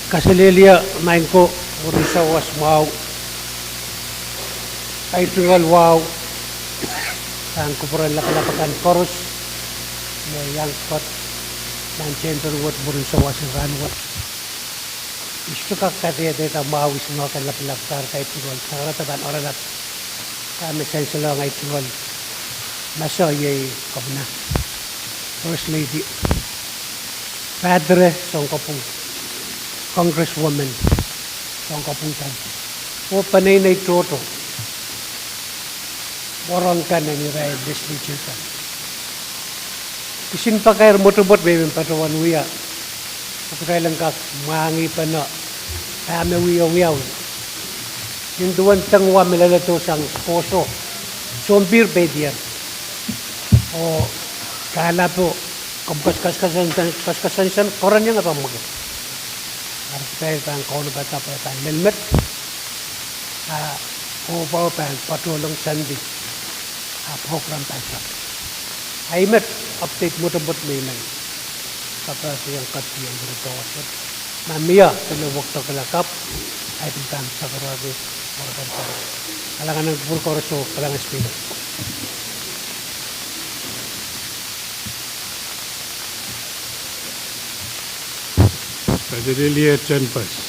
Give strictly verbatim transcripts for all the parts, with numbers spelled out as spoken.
Kaselehlie maing ko, mwurin sawas mwahu, kaidehn wahu, pahn kupwuren lapalap akan koaros me iang kot nan tehnpas wet mwurin sawas en rahn wet. I sohte kak kadehde mwahu, I sohte kak lapalap, kaidehn wahu, sakarada pahn oaralap dahme sansalohng ei tungoal maso, iei Kepina, First Lady, Padre, soun kopwung, Congresswoman, soun kopwung kan, oh peneinei tohto, warohng kan en irail legislature kan. Kisin pakair mwotomwot me I men patohwan wia, pwe kitail en kak mwahngih pene dahme wiawi. Nin duwen dengwa me leledo sang kohso, sounpihr peidier, oh kahlapo, komw kas-, kas-, kaskasonsen, kaskasonsen, koaros iang epwe mwekid. Eri kitail pahn kaunopada pwe pahn lel met, a, oh pahn patohlong Sunday, a program pahn sap. Ahi met update mwotomwot me I men kapahsaiong, kapahsaiong ire tohto wet. Ma mie pil wekidekla kapw, ahi pil pahn sakarada, wekidekla. Kalahngan en kupwur koaros oh kalahngan Speaker. Kaselehlie tehnpas.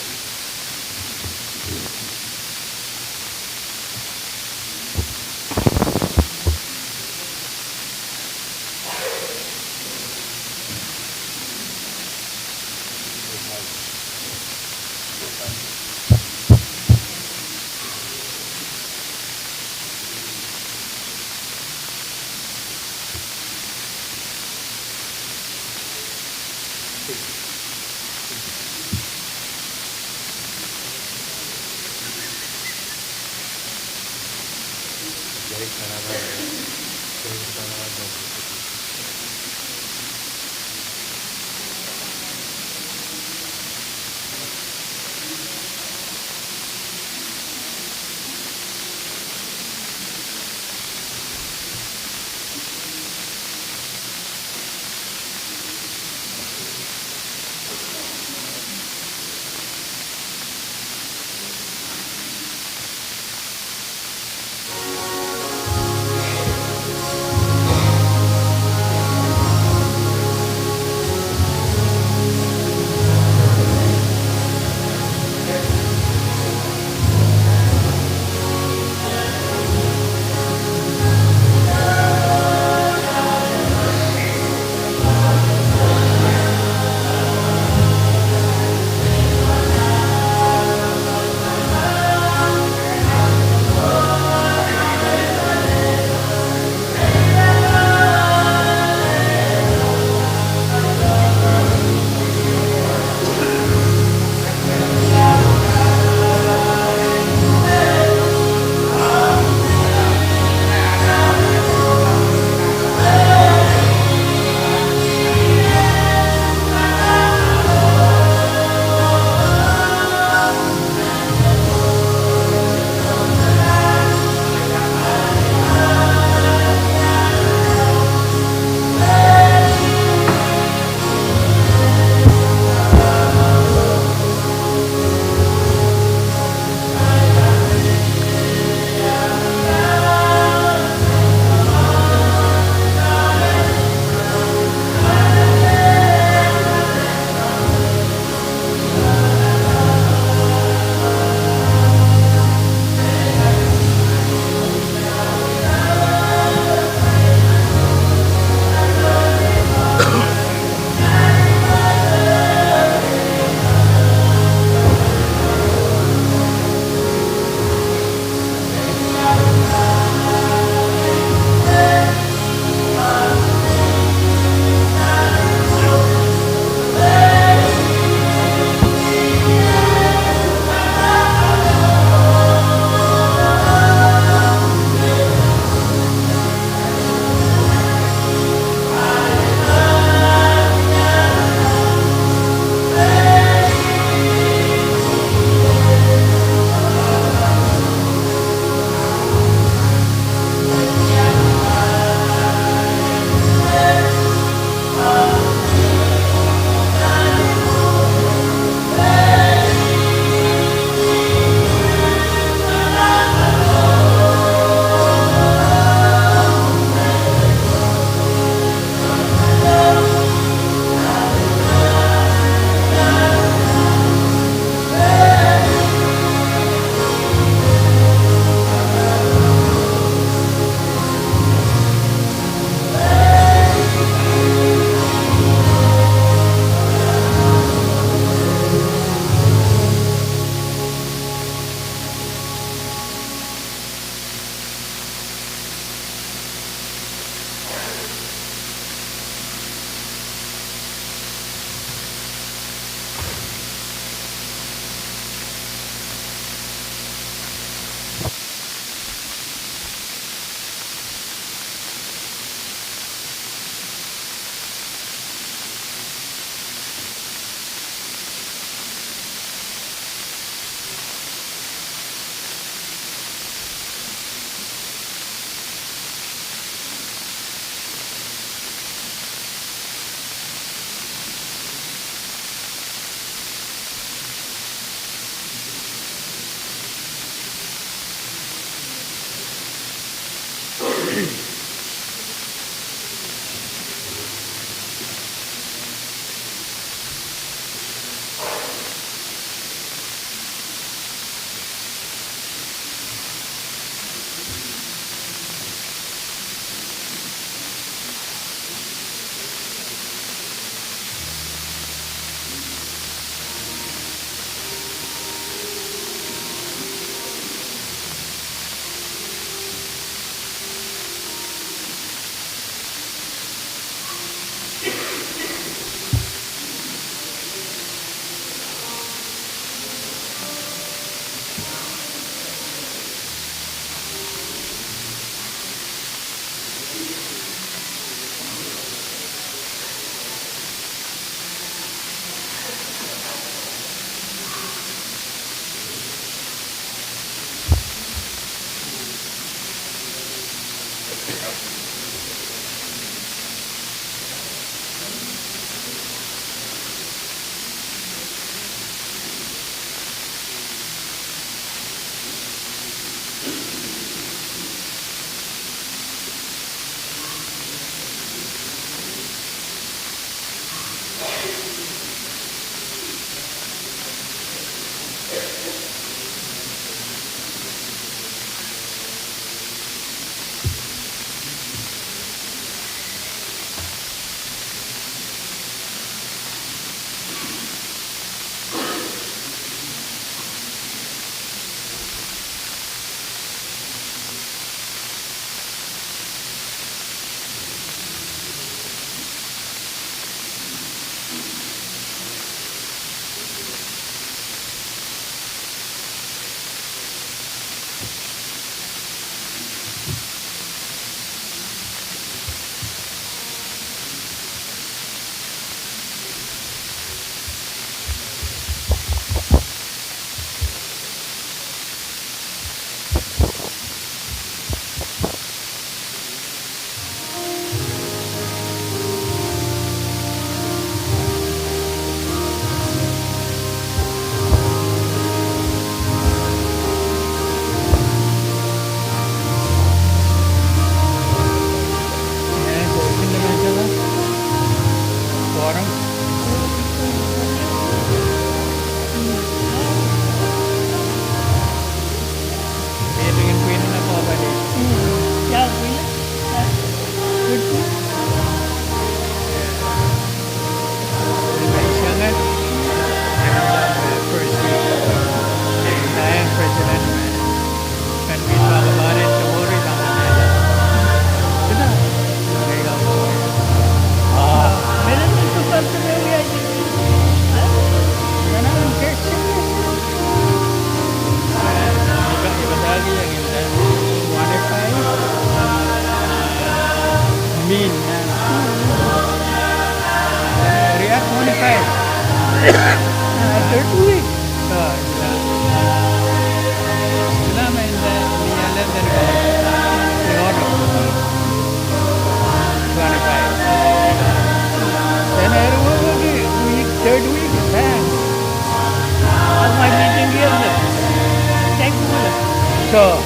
Oh,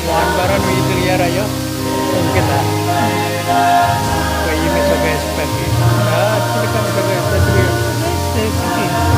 wahnpoaron me I diar aio, ong kitail. Pwe ih me sokehs peki. Ah, silikam sokehs peki. Kiti.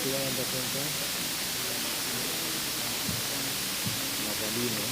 Tuwanda pwenda. Lapalihno.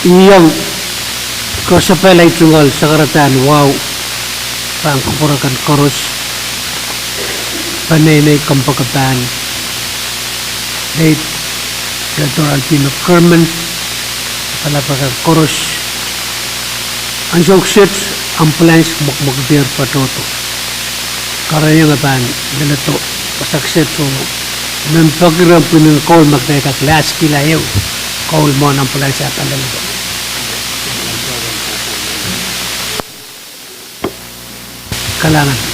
Iang koasoapahl ei tungoal sakaradahn wahu pahn kupwur akan koaros, peneinei, kompoakepahn, leit, Elder Albino Kermit, lapalap akan koaros. Ansou kiset ambulance mwokomwokidier patohdo. Kahrehiong e pahn leledo, pwe sakiset oh mehn peki ren pwihn en koul me kitail kak lahskihla ehu koul mwohn ambulance ah pahn leledo. Kalahngan.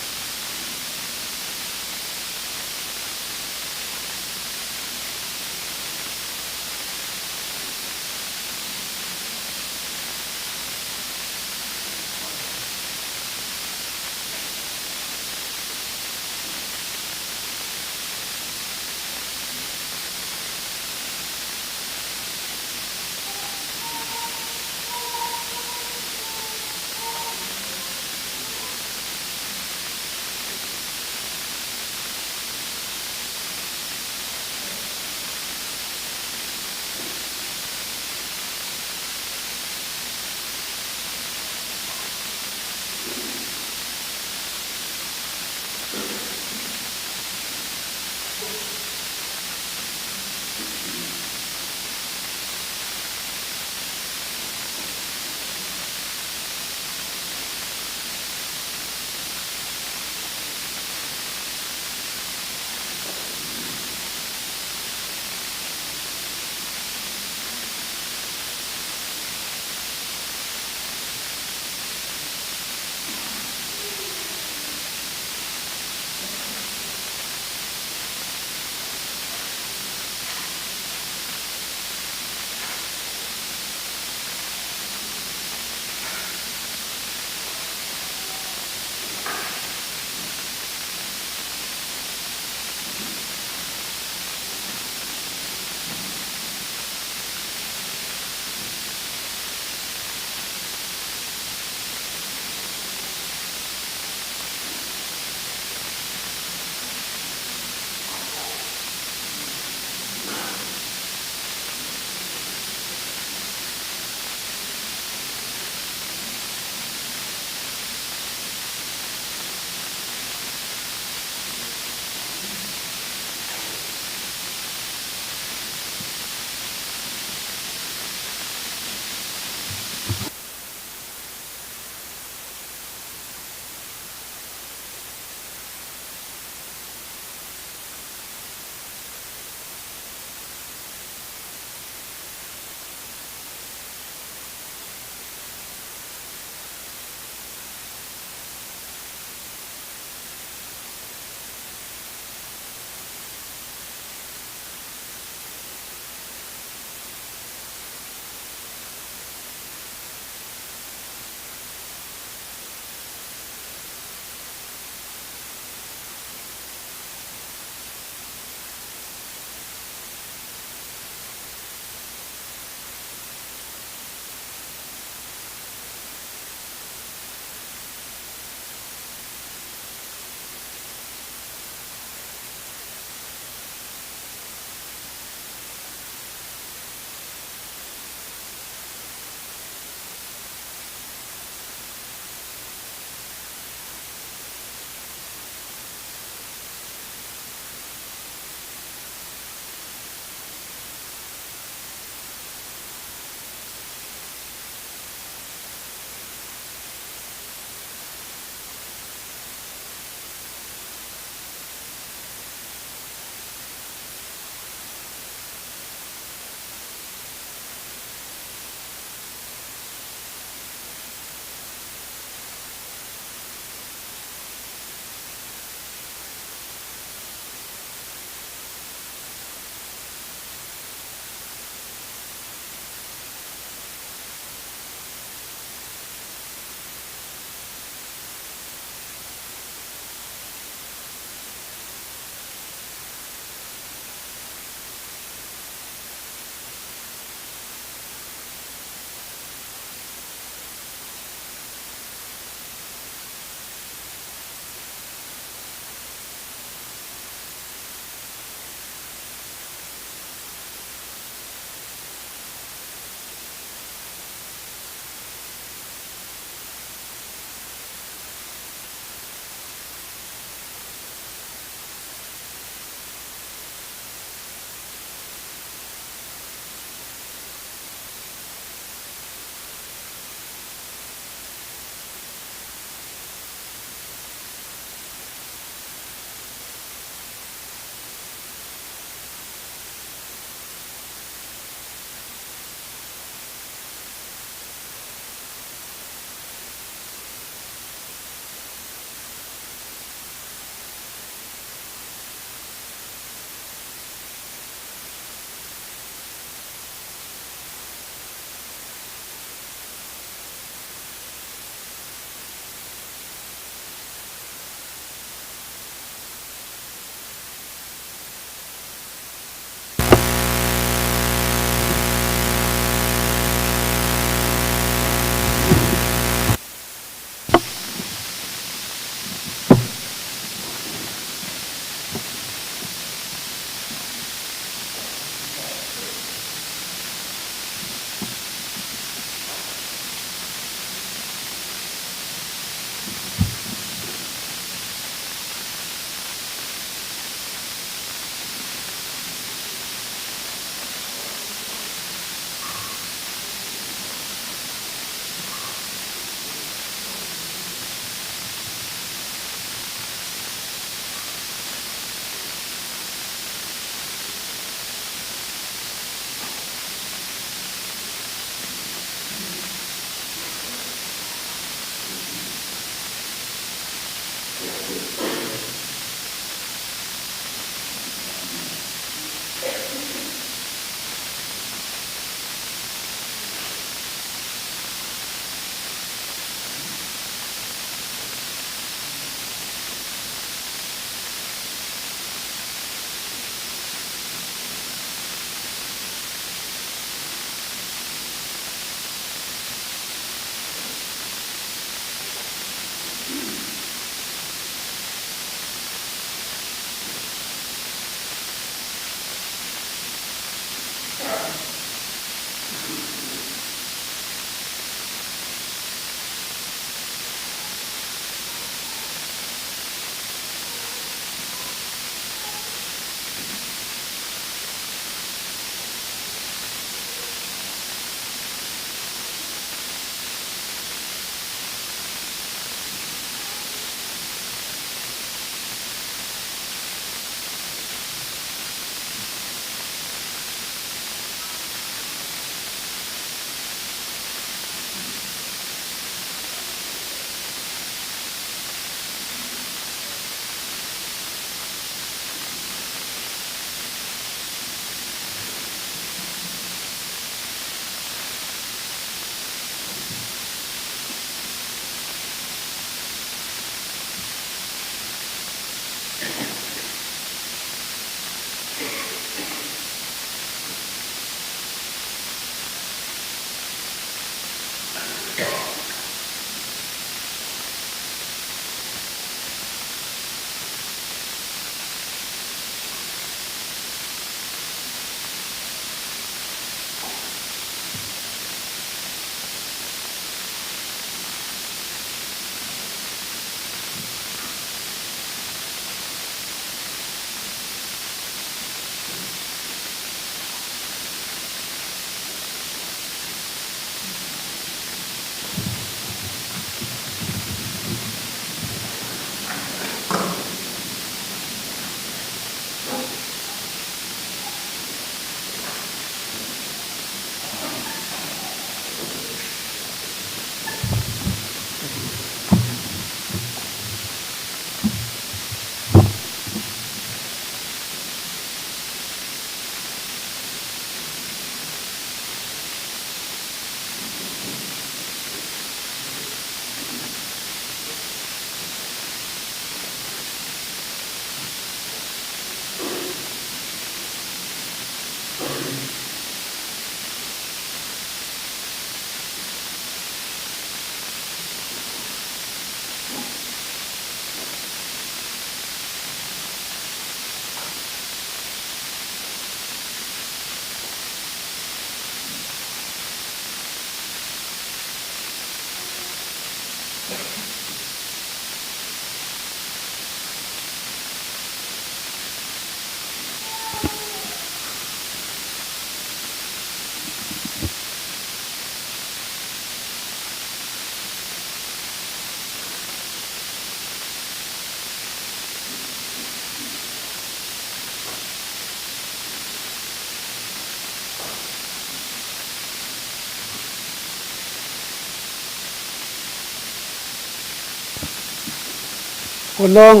Ohlong,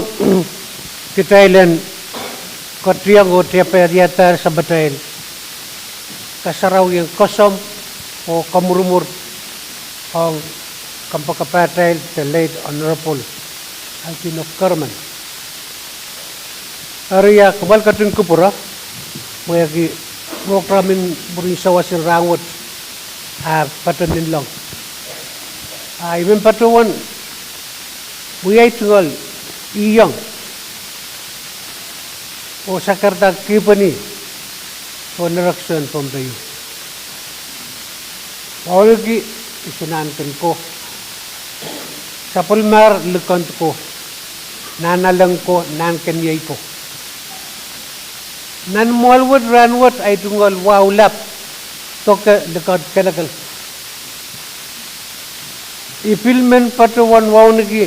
kitail en kotiong oh tepediadahr samatail kasarawien koasoi oh kamwurumwur ong kompoakapahtail the late Honorable Albino Kerman. Eri kumwail ketin kupwure pwehki program en mwurin sawas en rahnwet ah patohwan ilong. Ah, I men patohwan wiahda tungoal iong oh sakarada kihpeni pohn erekiso en Pohnpei. Wauneki, iso nahnken ko, sapwellimahr likend ko, nahnalek ko, nahnkeniei ko. Nan mwoahl wet, rahnwet, ahi tungoal wahu lap doke likend kelekel. I pil men patohwan wauneki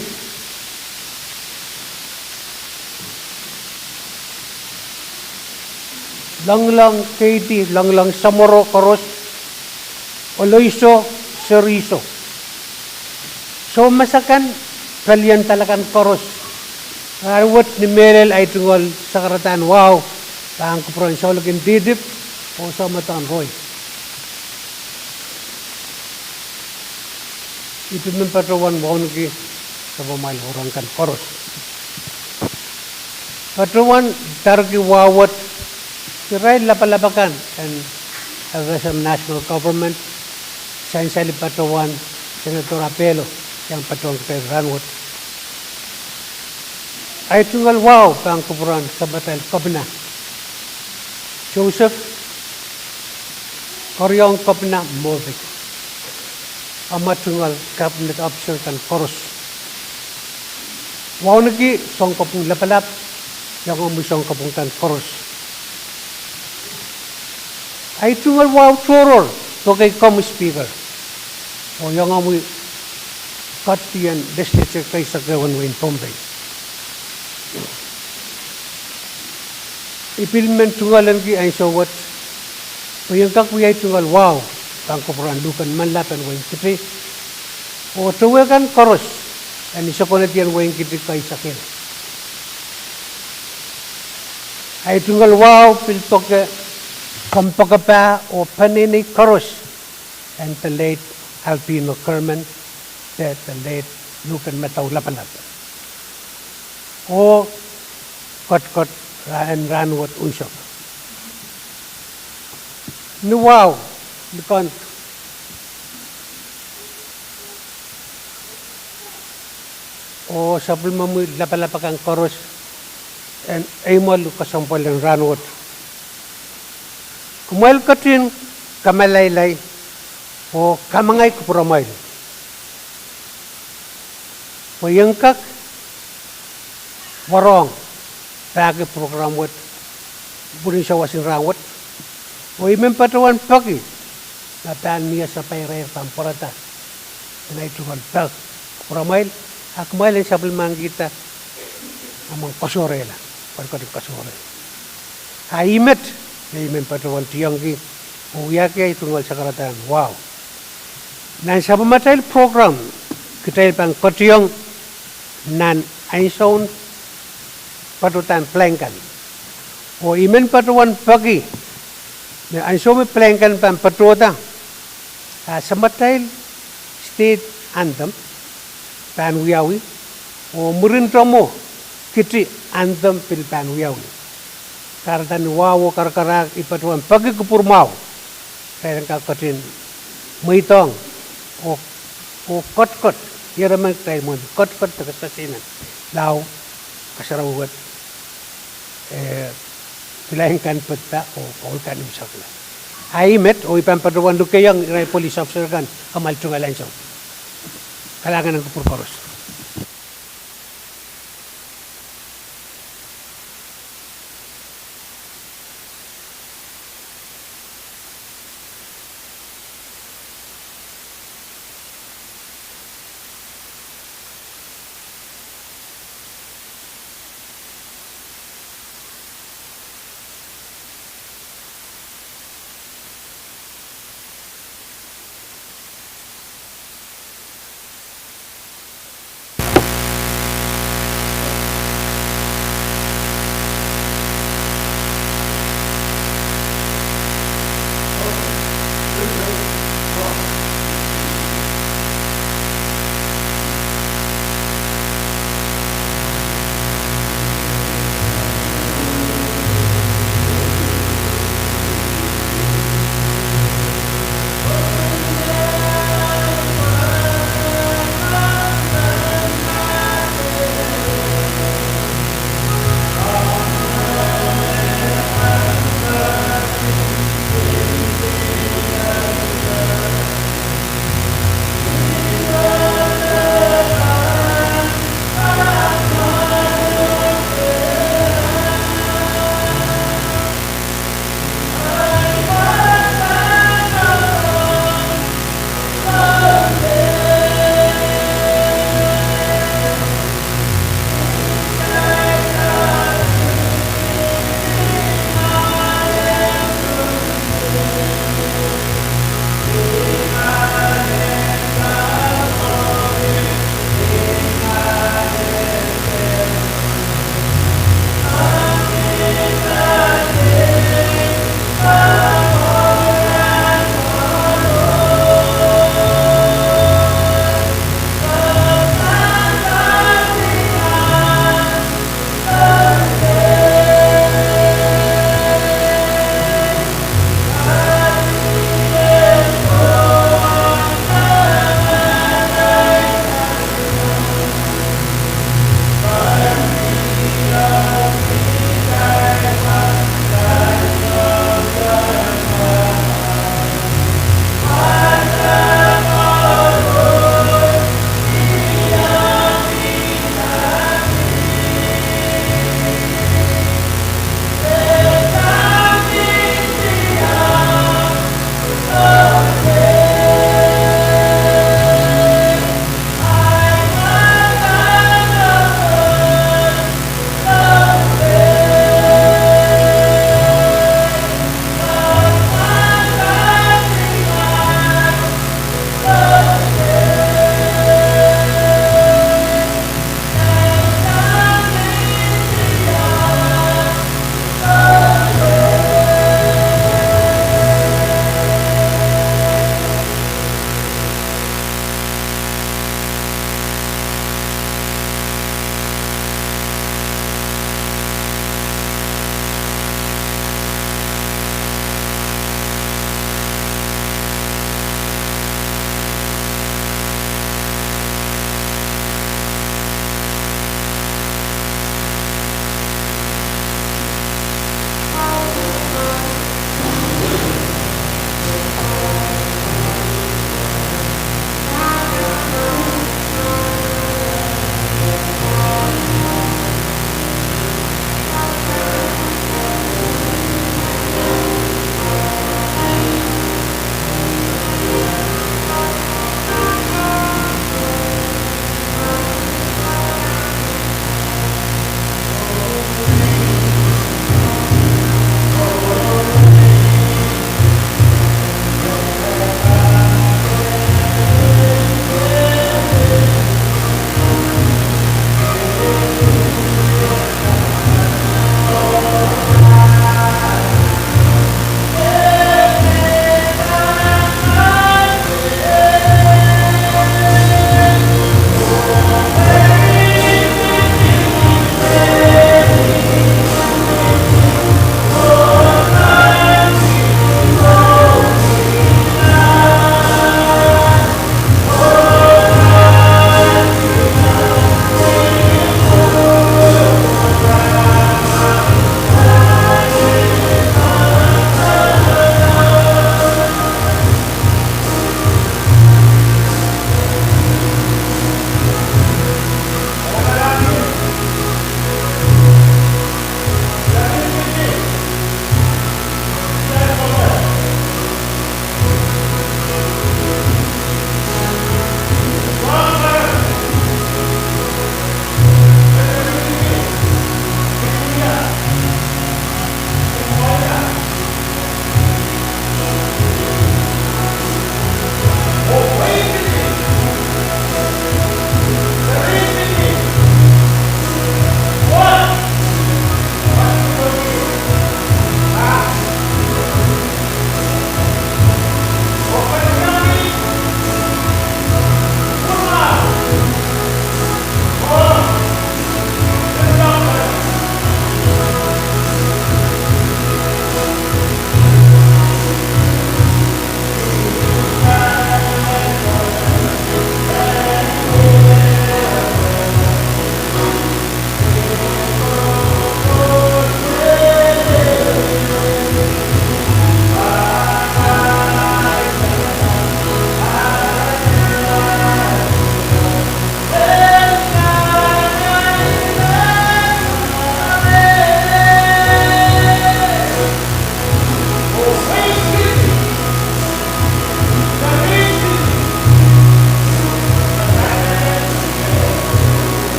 loanglong keidi, loanglong samworo koaros, oleiso, seriso, soumas akan, pelien dahla kan koaros. Rahnwet ni mehlel ahi tungoal sakaradahn wahu pahn kupwuren Soulik en Dihdihp oh Soumadohn Rohi. I pil men patohwan wauneki sapwellimamwail ohlong kan koaros. Patohwan darki wahu wet irail lapalap akan en FSM National Government, sansal patohwan Senator Apelo, iang patohwan kitail rahnwet. Ahi tungoal wahu pahn kupwuren samatail Kepina Joseph, Keriaun Kepina Moabik, ahmw tungoal cabinet officer kan koaros. Wauneki sounkopwung lapalap iangomwi sounkopwung kan koaros. Ahi tungoal wahu tohrohr pwehki komwi Speaker oh iangomwi kohdien legislature keisek ehu en wehin Pohnpei. I pil men tungoal ahneki ansou wet pwe I en kak wia ahi tungoal wahu pahn kupwuren luhken manlap en wehin Kiti oh towe kan koaros en isohkanadien wehin Kiti keisek ehu. Ahi tungoal wahu pil doke kompoakepah oh peneinei koaros en the late Albino Kerman, the late luhken madau lapalap oh kotkot en rahnwet unsek. Ni wahu likend oh sapwellimomwi lapalap akan koaros en eimwolu kesempwal en rahnwet, kumwail ketin kamalailai oh kamangai kupwuramwail pwe I en kak warohng pahki program wet mwurin sawas en rahnwet. Oh I men patohwan peki ma pahn mie sapairair pahn pwarada en ahi tungoal pek kupwuramwail, a kumwail en sapwellimanikihda amwail koasoaneila, pwe I ketin koasoaneila. A ih met me I men patohwan tiongki oh wiahki ahi tungoal sakaradahn wahu. Nan sapwellimatail program kitail pahn kotiong nan ansoun patohwadahn plane kan, oh I men patohwan peki me ansou me plane kan pahn patohwada, a samatail state anthem pahn wiawi oh mwurin Tomwo, Kiti anthem pil pahn wiawi. Kahrehda ni wahu oh karakarahk I patohwan peki kupwur mwahu kitail en kak ketin mweidohng oh kotkot, ieremen kitail mwein kotkot de kesehsehnen lao kasarawi wet, eh, plane kan pedda oh ohl kan imwisekla. A ih met, oh I pahn patohwan lukehiong irail police officer kan amwail tungoal ansou. Kalahngan en kupwur koaros.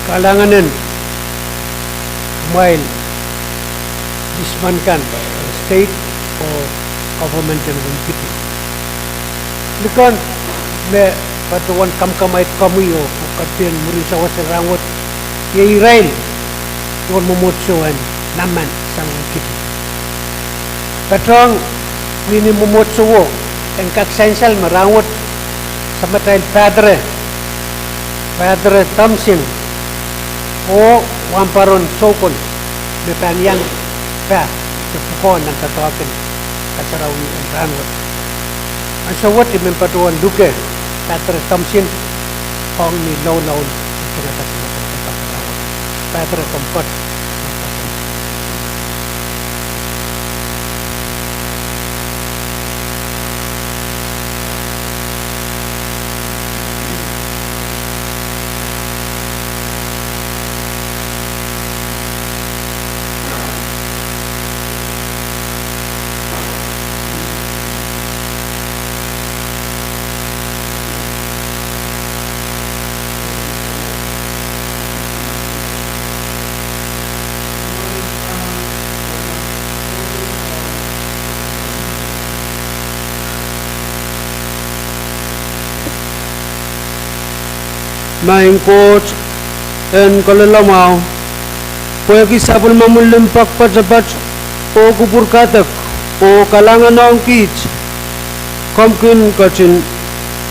Kalahngan en kumwail businessmen kan en state oh government en Wonkidi. Likan me patohwan kamkamwaid komwi oh pwukat en mwurin sawas en rahnwet, iei irail duwen mwomwohdiso en Naman sang Wonkidi. Patohwan pwihni mwomwohdiso en kak sansal me rahnwet, samatail Padre, Padre Thompson, oh wahnpoaron soukon me pahn iang pah de pwukoa nan doadoahk en kasarawi en rahnwet. Ansou wet I men patohwan luke Padre Thompson ong ni loulaul, Padre, komw pwukat. Maing Koht en koaloalamwahu, pwehki sapwellimomwi limpoak poatopoat oh kupwur kadek oh kalahngan ong kiht, komw kin ketin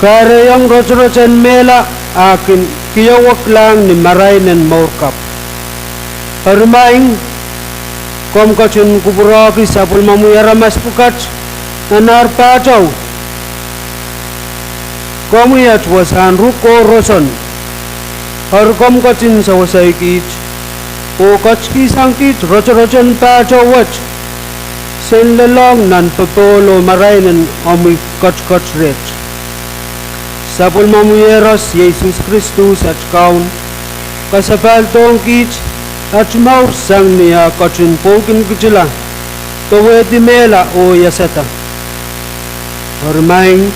kahrehiong rotorot en mehla, a kin kihong weklahng ni marain en mour kapw. Eri maing, komw ketin kupwurohki sapwellimomwi aramas pwukat nan ar pahtou. Komwi et wasahn ruk oh roson. Eri komw ketin sewesei kiht oh ketikihsang kiht rotoroton pahtou wet, sen lelohng nan popohl oh marain en omwi ketiket reht. Sapwellimomwi Iehros Sises Kristus at Kaun, kasapahldohng kiht at mour sang ni ah ketin pwoukin kitila, powehdi mehla oh iasada. Eri maing,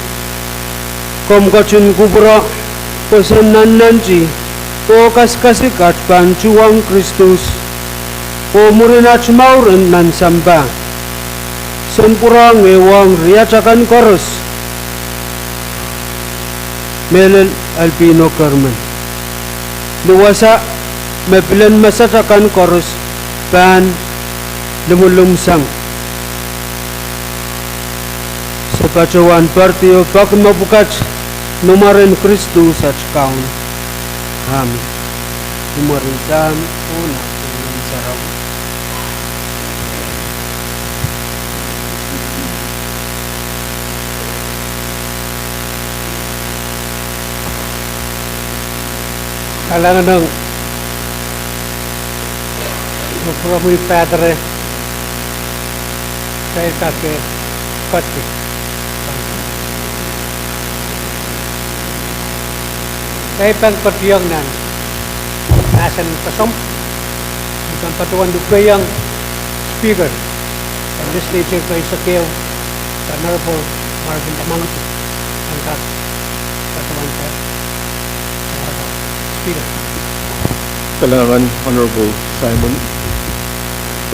komw ketin kupwuro pwoson nannanti oh kasikasik at pahn tuhwong Kristus oh mwurin at mour nan sampah, sen pwurehng ehuong riatakan koaros, mehlel Albino Kerman, ni wasa me pilen mesatakan koaros pahn limwulimwsang. Se patohwan poaridi oh poaki mepwukat ni mwaren Kristus at Kaun. Amen. Ni mwaren Sahm oh Ngehn Sarawi. Kalahngan ong kupwuromwi Padre, kitail kak koasoia, kitail pahn koasoiaiong nan mahsen en koasoandi, I pahn patohwan lukeiong Speaker en Legislature keisek ehu, Honorable Marvin Tamangiti, en kak patohwan Kalahngan Honorable Simon,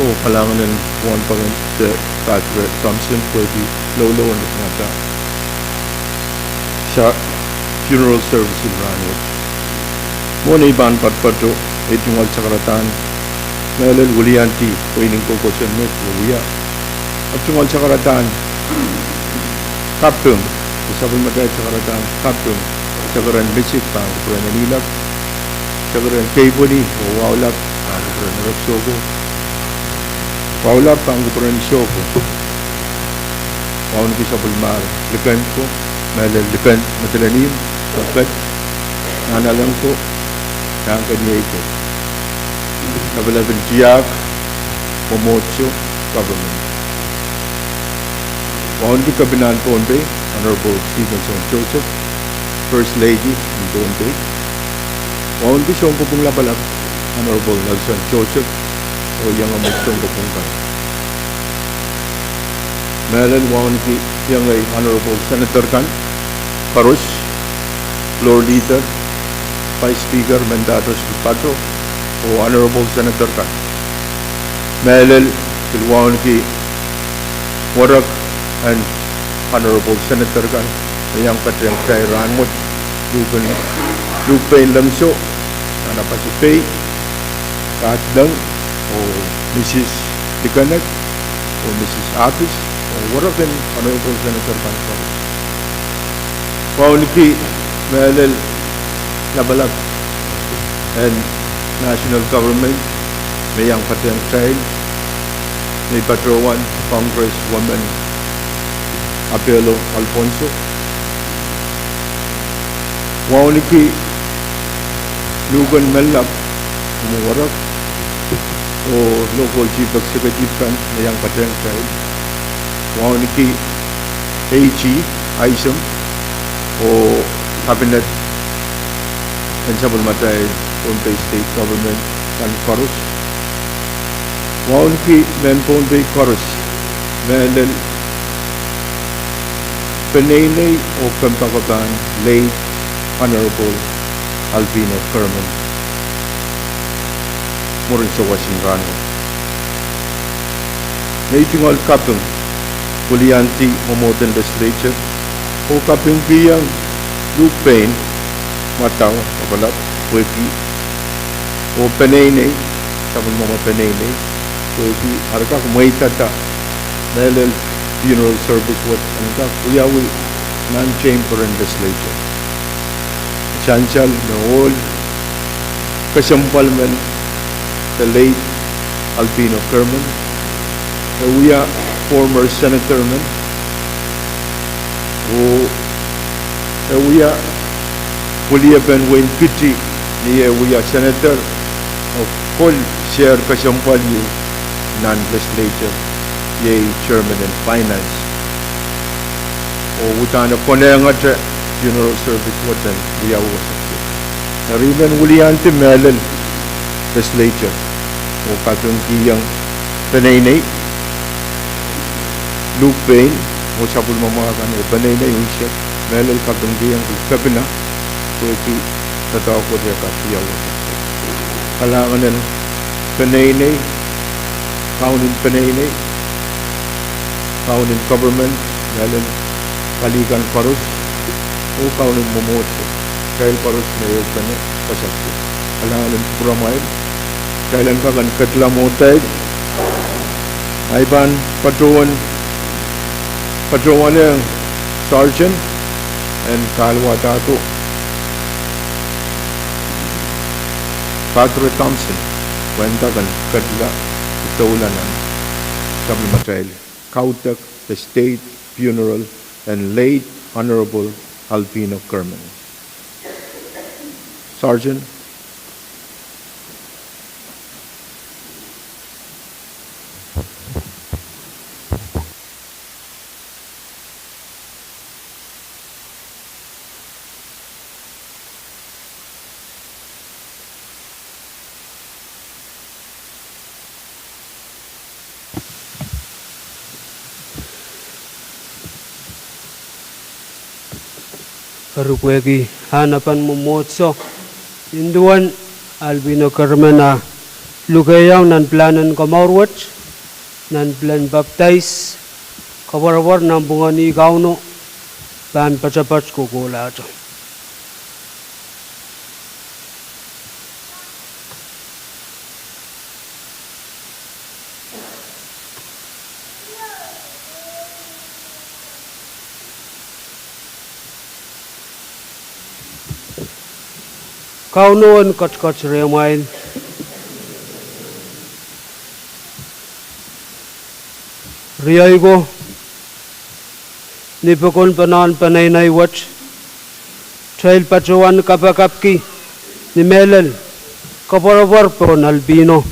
oh kalahngan en wahnpoaron de Padre Thompson pwehki loulou en ritngatasang funeral service en rahnwet. Mwohn ei pahn poatopoat, ei tungoal sakaradahn mehlel wiliandi pweinen kohkohsang met oh wia. Ei tungoal sakaradahn kaping, de sapwellimatail sakaradahn kaping, sakaradahn misik pahn kupwuren Enihlap, sakaradahn keipweni oh wahu lap pahn kupwuren Erek Soko, wahu lap pahn kupwuren Soko. Wauneki sapwellimahr liken ko, mehlel liken medelen ihmw, pepet, nahnalek ko, nahnkeniei ko, lapalap en tiahk, mwomwohdiso, government. Wauneki Kepinahn Pohnpei, Honorable Stevenson Joseph, First Lady en Pohnpei. Wauneki Sounkopwung Lapalap, Honorable Nelson Joseph, oh iengehmw Sounkopwung kan. Mehlel wauneki iengei Honorable Senator kan koaros, Floor Leader, Vice Speaker Mendahte Sripato, oh Honorable Senator kan. Mehlel pil wauneki werek en Honorable Senator kan me iang patehng kitail rahnwet, Lukehn, Lukepein Lengso, Nanapasipei, Katleng, oh Mrs Likenek, oh Mrs Apis, oh werek en Honorable Senator kan koaros. Wauneki mehlel lapalap en national government me iang patehng kitail, me patohwan Congresswoman Apelo Alfonso. Wauneki Lukehn Menlap, me werek, oh local chief executive kan me iang patehng kitail. Wauneki AG Isom, oh cabinet en sapwellimatail Pohnpei State Government kan koaros. Wauneki mehn Pohnpei koaros, mehlel peneinei oh kompoakepahn late Honorable Albino Kermon mwurin sawas en rahnwet. Nei tungoal kaping, wiliandi mwomwohden legislature, oh kapingkihong Lukepein, mwadang lapalap pwehki, oh peneinei, sapwellimomwi peneinei, pwehki ar kak mweidada mehlel funeral service wet en kak wiawi nan chamber en legislature. Sansal me ohl kesempwal men, the late Albino Kermon, e wia former senator men, oh e wia weliepen wehin Kiti, ni eh wia senator, oh kol sehr kesempwal ieu nan legislature, iei chairman en finance. Oh uhdahn e konehngete funeral service wet en wiawi wasa. Eri I men wiliandi mehlel legislature oh kapingkihong peneinei Lukepein oh sapwellimomwi kan oh peneinei unsek, mehlel kapingkihong kepina pwehki doadoahk wet eh kak wiawi wasa. Kalahngan en peneinei, kaunen peneinei, kaunen government, mehlel pali kan koaros, oh kaunen mwomwohdiso, kitail koaros me ehupene pasapso. Kalahngan en kupwuramwail, kitail en kak en ketla mwohtail. Ahi pahn patohwan, patohwanehng Sergeant en kahlwadahdo Padre Thompson, pwehn kak en ketla, doula nan sapwellimatail kaudok, the state funeral en late Honorable Albino Kermon. Sergeant. Eri pwehki ahnepen mwomwohdiso, nin duwen Albino Kermon a lukehiong nan pilahn en komour wet, nan pilahn papdais, koapworopwor nanpwungen ih Kauno pahn poatopoat kohkohlahte. Kauno en ketiket rehmwail. Riei ko, ni pokonpene en peneinei wet, kitail patohwan kapakapki ni mehlel koapworopwor pohn Albino,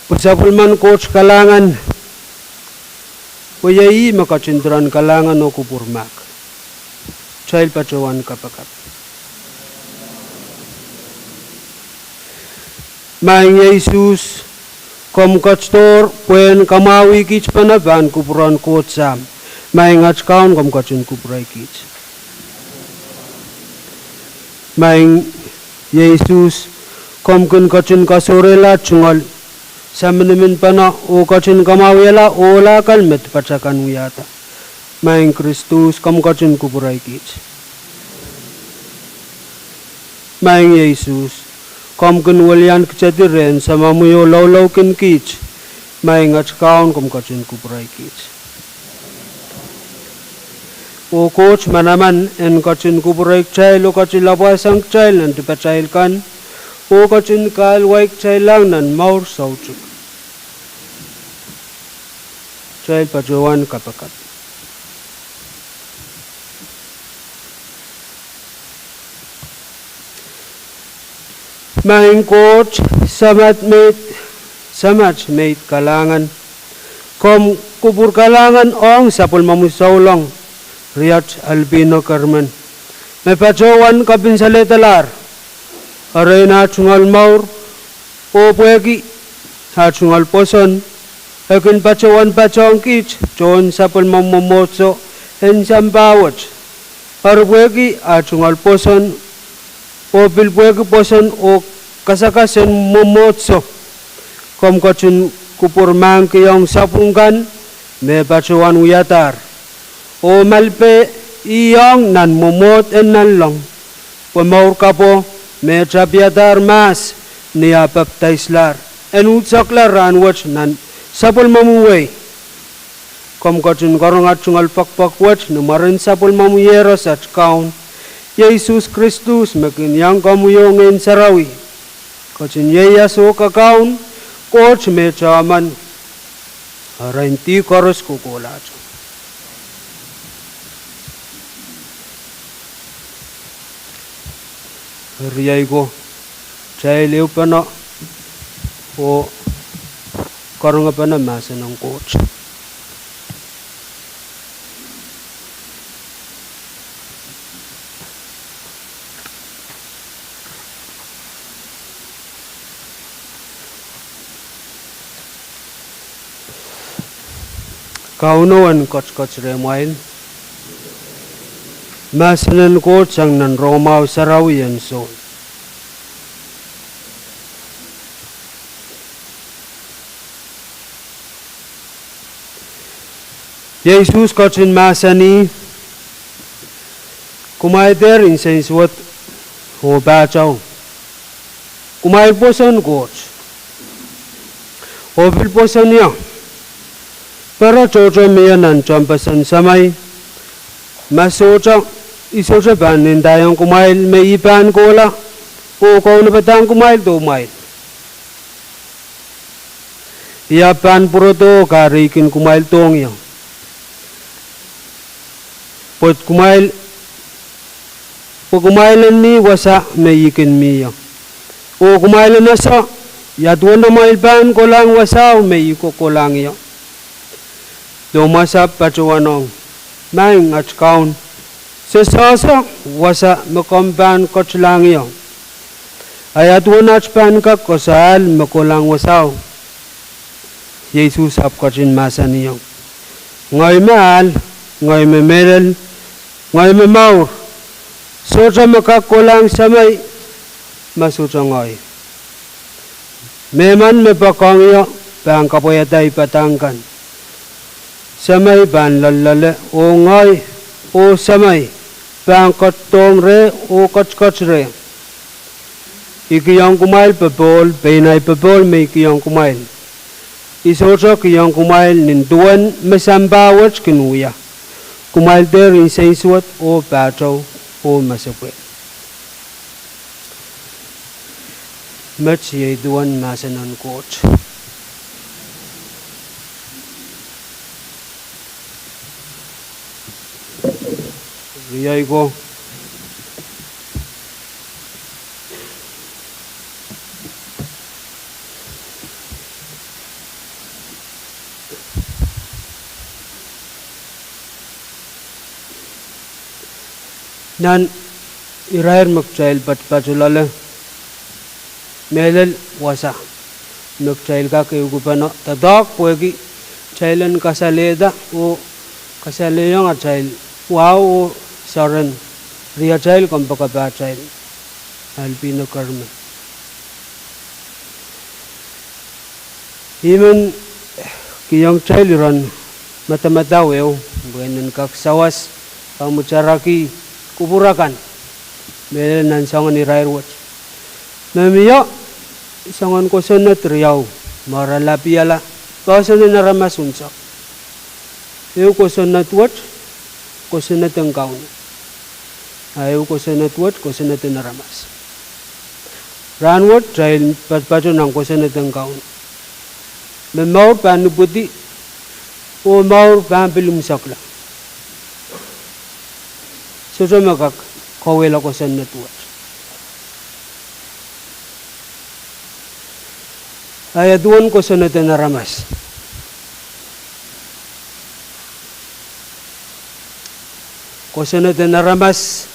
pwe sapwellimen Koht kalahngan, pwe iei ih me ketin diren kalahngan oh kupwur mahk. Kitail patohwan kapakap. Maing Sises Krais, komw ketidohr pwehn kamwahwih kiht pene pahn kupwuren Koht Sahm. Maing at Kaun, komw ketin kupwurei kiht. Maing Sises, komw kin ketin kasohrehla tungoal saminiminpene oh ketin kamwahwihala ohl akan me dipatail kan wiahda. Maing Kristus, komw ketin kupwurei kiht. Maing Sises, komw kin welian kitedi rehn samamwi oh loulou kin kiht. Maing at Kaun, komw ketin kupwurei kiht. Oh Koht manaman en ketin kupwurei kitail oh ketin lapwasang kitail nan dipatail kan, oh ketin kahluwa kitail lang nan mour soutuk. Kitail patohwan kapakap. Maing Koht, Samat me, Samat me kalahngan, komw kupwur kalahngan ong sapwellimomwi souleng, Riat Albino Kerman, me patohwan kapinsalehda lahr erein ah tungoal mour, oh pwehki ah tungoal pwoson, e kin patohwan patohwan kiht tohn sapwellimomwi mwomwohdiso en sampah wet. Eri pwehki ah tungoal pwoson, oh pil pwehki pwoson oh kasakas en mwomwohdiso, komw ketin kupwur mahkihong sapwung kan me patohwan wiadahr, oh malipe ih ong nan mwomwohd en nanleng, pwe mour kapwo me tapiadahr mahs ni ah papidaislahr en uhdakla rahnwet nan sapwellimomwi wehi. Komw ketin karonge tungoal poakepoak wet ni mwaren sapwellimomwi Iehros at Kaun, Sises Kristus me kin iang komwi oh Ngehn Sarawi, ketin ieias oh kakaun, Koht me taman, erein dih koaros kohkohlahte. Riei ko, kitail ehupene oh karongepene mahsen en Koht. Kauno en ketiket rehmwail. Mahsen en Koht sang nan Rongamwahu Sarawi en Sohn. Sises ketin mahsanih: Kumwail dehr nsensuwed oh pahtau. Kumwail pwoson Koht, oh pil pwoson ie. Pere tohto mie nan tehnpasen Samei, ma sohte, I sohte pahn ndaiong kumwail me I pahn kohla oh kaunopadahng kumwail doumwail. I ahpw pahn pwurodo oh kahrehikin kumwail dohng ie. Pwe kumwail, pwe kumwail en mih wasa me I kin mih ie, oh kumwail en ese ia duwen amwail pahn kolahng wasao me I kohkohlahng ie. Tomas ahpw patohwanohng: Maing at Kaun, se sehse wasa me komw pahn ketilahng ie. A ia duwen at pahn kak koasoahier me kolahng wasao? Sises ahpw ketin mahsanihong: Ngehi me ahl, ngehi me mehlel, ngehi me mour. Sohte me kak kolahng Samei ma sohte ngehi. Mehmen me poakohng ie pahn kapwaiada ei padahk kan. Samei pahn loalloale, oh ngehi, oh Samei, pahn ketidohng reh oh ketiket reh. I kihong kumwail popohl, pein ei popohl me I kihong kumwail. I sohte kihong kumwail nin duwen me sampah wet kin wia. Kumwail dehr nsensuwed oh pahtau oh masepwehk. Met iei duwen mahsen en Koht. Riei ko, nan irair me kitail patpatoh loale, mehlel wasa me kitail kak ehukipene doadoahk pwehki kitail en kasalehda oh kasalehiong atail wahu oh soaren riatail Albino Kerme. I men kihong kitail iren madamadau ehu, pwe en kak sawas, kamwutaraki kupwur akan, mehlel nan soangen irair wet. Me mie soangen kosonned riau, me re lapiala poahsoan en aramas unsek. Ehu kosonned wet, kosonned en Kauno. A ehu kosonned wet, kosonned en aramas. Rahnwet, kitail patopato nan kosonned en Kauno. Me mour pahn ipwidi, oh mour pahn pil imwisekla. Sohte me kak kauwehla kosonned wet. A ia duwen kosonned en aramas? Kosonned en aramas,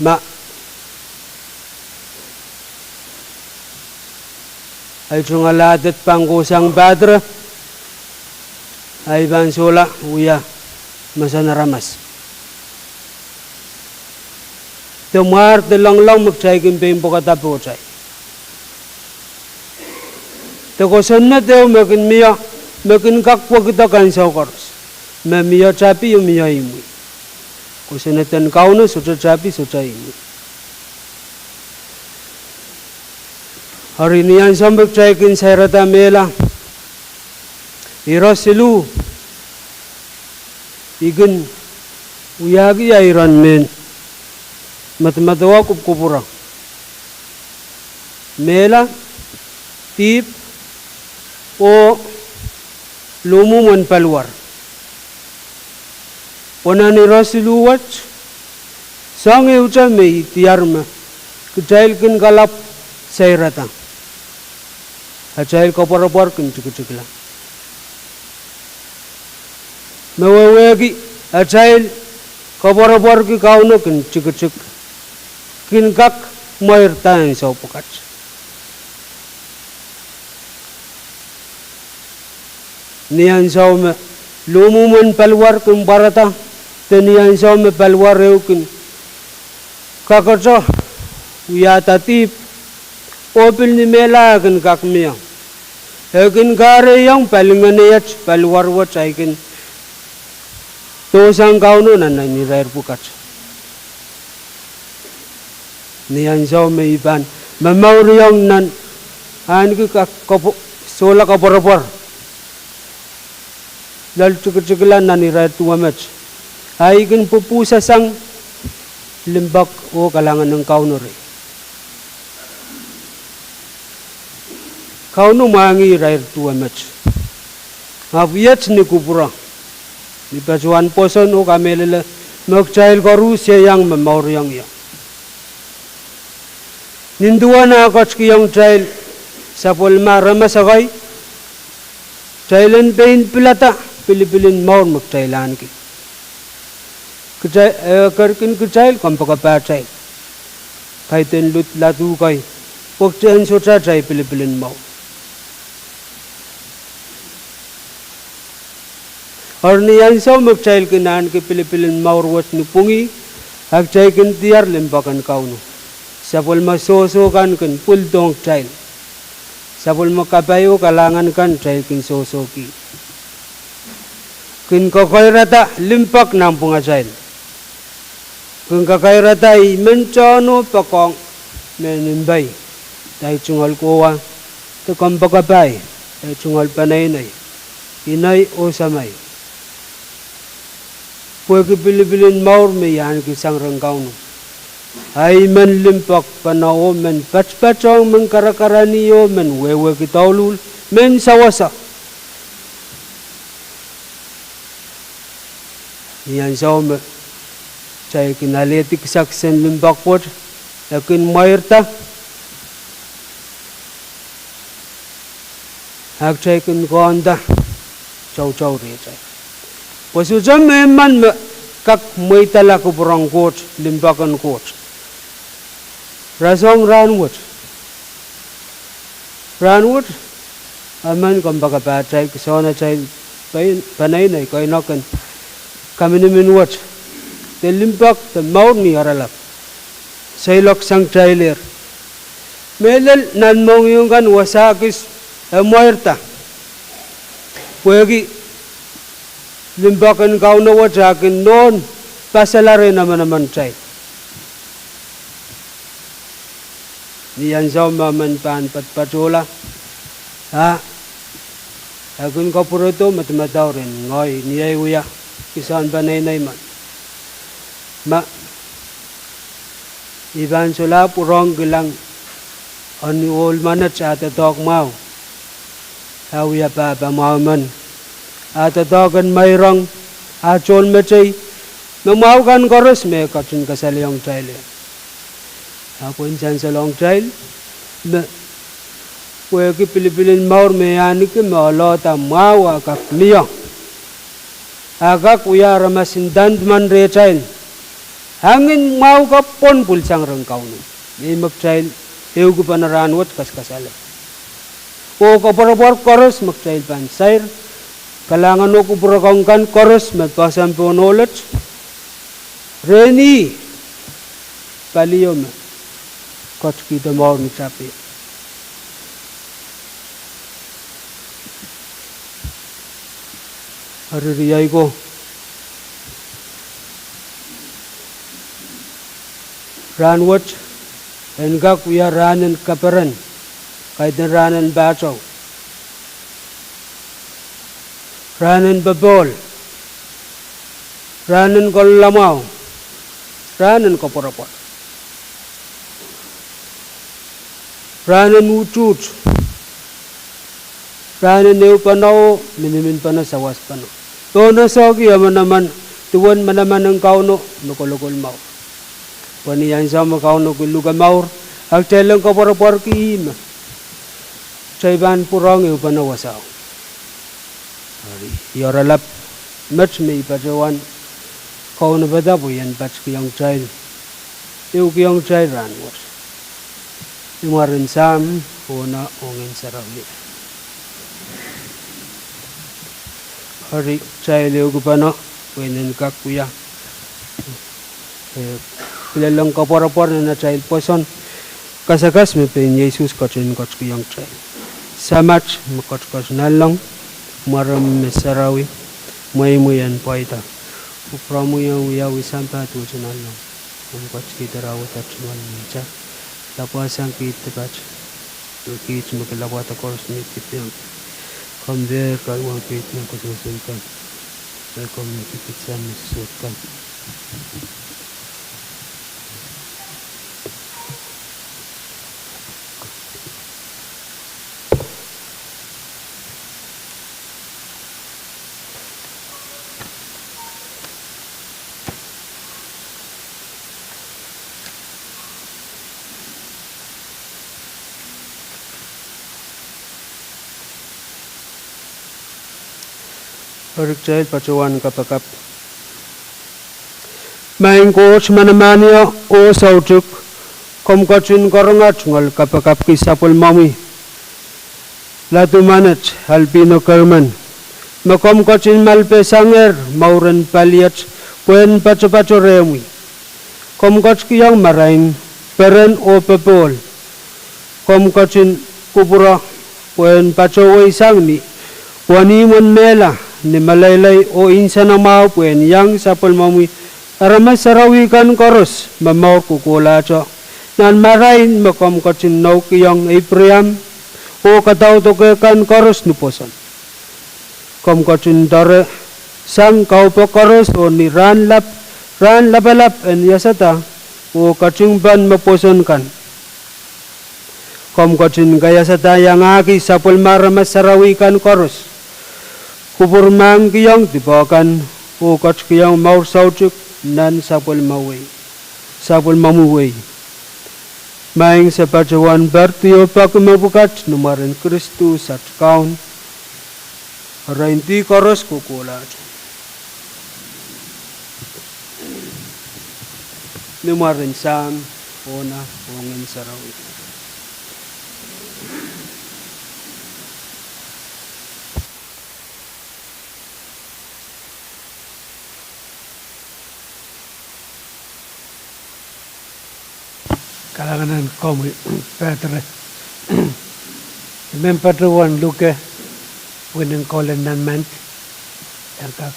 ma ahi tungoal adet pahn kohsang pahtre, ahi pahn sohla wia mesen aramas. De mwar de loangloang me kitail kin pein pwekada pohtail. De kosonned ehu me kin mie, me kin kak pwekida ansou koaros. Me mie tapi oh mie imwi. Kosonned en Kauno sohte tapi, sohte imwi. Eri ni ansou me kitail kin sairada mehla, ire siluh I kin wiahki ia iren mehn madamadau kupwukupwure. Mehla, dihp, oh luhmwuhmw en paliwar. Pwe nan ire siluh wet, soang ehute me I diar me kitail kin kalapw sairada, atail koapworopwor kin tikitikla. Me wehwehki atail koapworopworki Kauno kin tikitik, kin kak mweirda ansou pwukat. Ni ansou me luhmwuhmw en paliwar kin pwarada, de ni ansou me paliwar ehu kin kakoto wiahda dihp, oh pil ni mehla e kin kak mie, e kin kahrehiong palingehn wet, paliwar wet ahi kin dohsang Kauno nan irair pwukat. Ni ansou me I pahn momouriong nan ahneki kak koapwo-, sohla koapworopwor loal tikitikla nan irair duwe met, ahi kin pwupwusasang limpoak oh kalahngan en Kauno rehi. Kauno mwahngih irair duwe met. Ahpw iet ni kupwure, ni patohwan pwoson oh kamehlele me kitail koaruhsie iang momouriong ie. Nin duwen ah ketikihong kitail sapwellime aramas ekei, kitail en pein pilada pilipil en mour me kitail ahneki. Kitail, eh, ketikihong kitail kompoakepahtail, kaidehn lud ladu kei, pwe kitail en sohte atail pilipil en mour. Eri ni ansou me kitail kin ahneki pilipil en mour wet ni pwungih, a kitail kin diar limpoak en Kauno. Sapwellime sohso kan kin pwildohng kitail. Sapwellime kapai oh kalahngan kan kitail kin sohsohki kin kakairada limpoak nanpwungatail. Kin kakairada I men Sohn oh poakohng mehn mpe, de ahi tungoal kowa, de kompoakepahi, de tungoal peneinei, inei oh semei. Pwehki pilipil en mour me I ahneki sang rehn Kauno, ahi men limpoak pene oh men patpatohng, men karakarahkih oh men wehwehki douluhl, men sewese. Ni ansou me kitail kin alehdi kisakis en limpoak wet, e kin mweirda, a kitail kin koahnda toutou rehtail. Pwe sohte mehmen me kak mweidala kupwuren Koht, limpoak en Koht. Rasehng rahnwet. Rahnwet, emen kompoakepahtail, kisoanatail, pein, peneinei, keinek en kaminimin wet, de limpoak de mour ni oaralap. seiloak sang kitailehr. Mehlel nan mohngiong kan wasa kis e mweirda. Pwehki limpoak en Kauno wet a kin nohn pasala rehn manaman kitail. Ni ansou me men pahn patpatohla, a, e kin kapwuredo madamadau rehn ngehi ni ei wia kisehn peneinei men. Ma I pahn solahr pwurehng kilang en ohl menet a doadoahk mwahu. A wia pahpa mwahu men. A doadoahk en meirong, a tohnmetei, me mwahu kan koaros me e ketin kasalehiong kitail. A pwehn sansalohng kitail, me pwehki pilipil en mour me e ahneki me oalohda mwahu a kak mie. A kak wia aramas ndand men rehtail. Angin mwahu kapw pwon pwilsang rehn Kauno. Ih me kitail ehukipene rahnwet kasakasale. Oh koapworopwor koaros me kitail pahn sair, kalahngan oh kupwuramwail kan koaros me poahsoan pohn ohl wet. Rehn ih, palio me ketikihdo mour ni tapio. Eri riei ko, rahnwet en kak wia rahn en kaperen, kaidehn rahn en pahtou, rahn en popohl, rahn en koloalamwahu, rahn en koapworopwor, rahn en utuht, rahn en ehupene, miniminpene, sawaspene. Ohne soahng emen emen, duwen manaman en Kauno me kolokol mour. Pwe ni ansou me Kauno kin luke mour, a kitail en koapworopworki ih me kitail pahn pwurehng ehupene wasao. Eri, I oaralap met me I patohwan kaunopada pwe I en patikihong kitail, ehukihong kitail rahnwet. Ni mwaren Sahm, Ohne, oh Ngehn Sarawi. Eri kitail ehukipene pwe en kak wia, eh, kilelen koapworopwor nan atail pwoson kasakas me pein Sises ketin ketikihong kitail. Samat me ketiket nanleng, mwaromwi me sarawi, mweimwi en pweida. Kupwuromwi en wiawi sampah duwehte nanleng. Komw ketikihda rahnwet aht tungoal mihte. Lapwasang kiht dipat, kiht me kilapwada koaros me I dipiong. Komw dehr kaimwisekihda nan koasoakoasoan kan, me komw me dipitsang me sohte kan. Eri kitail patohwan kapakap. Maing Koht manamanih oh soutuk, komw ketin karonge tungoal kapakapki sapwellimomwi ladumanet Albino Kerman, me komw ketin malpesangehr mouren paliet pwehn patopato rehmwi. Komw ketikihong marain peren oh popohl. Komw ketin kupwure pwehn patohweisang ni wenihmw en mehla, ni meleilei oh nsenamwahu pwehn iang sapwellimomwi aramas sarawi kan koaros me mour kohkohlahte, nan marain me komw ketin noukihong Eipraam oh kadaudok kan koaros ni pwoson. Komw ketin doare sang kaupok koaros oh ni rahn lap, rahn lapalap en iasada oh katingpen me pwoson kan. Komw ketin kaiasada iangahki sapwellime aramas sarawi kan koaros. Kupwurmahkihong dipe kan oh ketikihong mour soutuk nan sapwellimomwi wei. Maing, se patohwan poaridi oh peki mepwukat ni mwaren Kristus at Kaun, erein dih koaros kohkohlahte. Ni mwaren Sahm, Ohne, oh Ngehn Sarawi. Kalahngan en komwi, Padre. I men patohwan luke pwihn en kohlen nan mand, en kak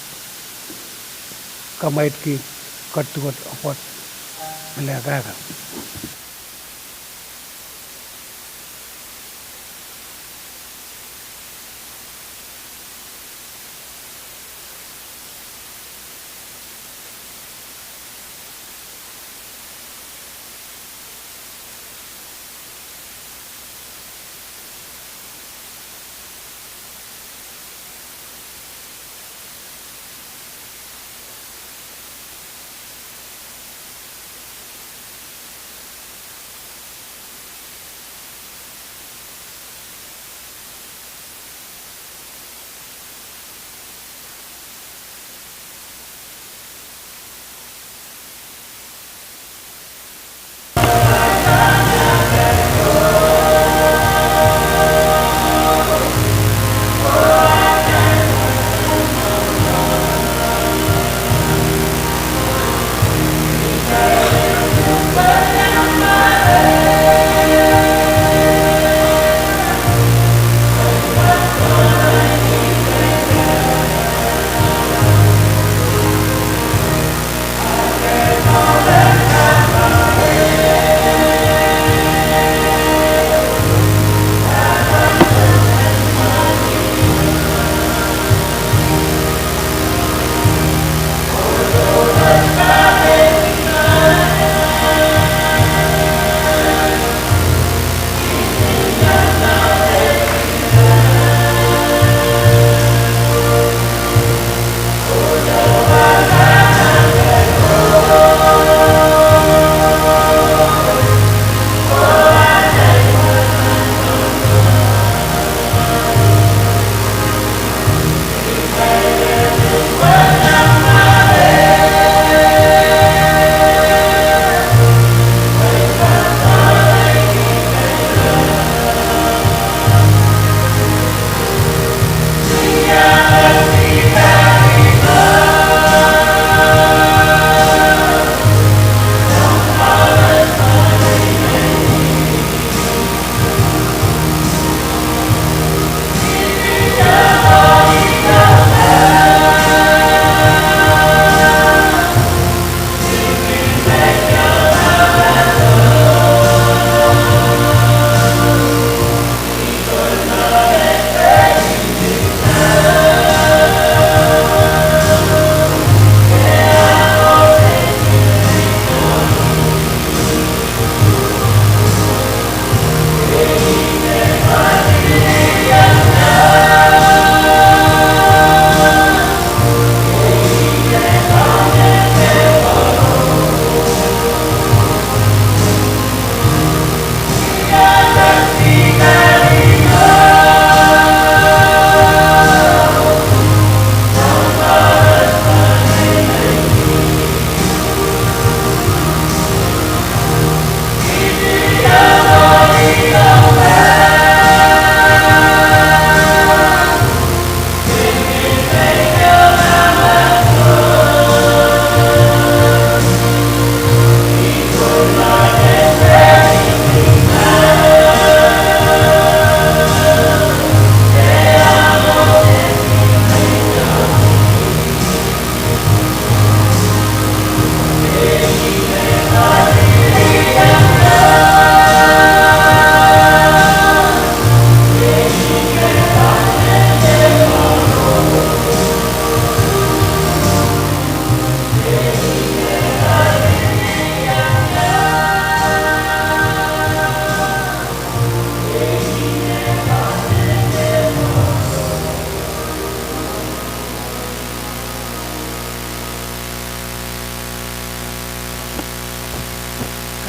kamwaitki ketiket opwoat, pil kak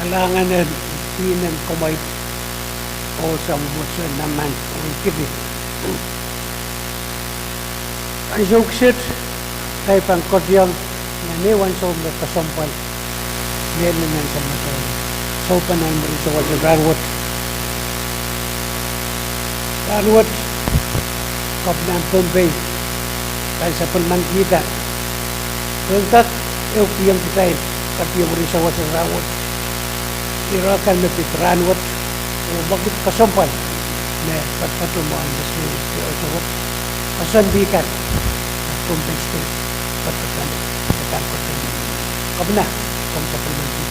Kalahngan en pwihn en komwi, oh Sahm Koht, nan mand oh kidi. Ansou kiset, kitail pahn koadoiong nan ehu ansou me kesempwal, mehlel nan Sahm Koht, sohpeiong mwurin sewese rahnwet. Rahnwet, Kepina en Pohnpei pahn sapwellimanikihda pwe en kak ehukihong kitail koadoiong mwurin sewese rahnwet. Ire kan me pid rahnwet, oh me pid kesempwal me patpato mwahu me sou te oto wet, koasoandi kan, Pohnpei State, patpato me pahn koasoandi. Kepina, komw sapwellimanki.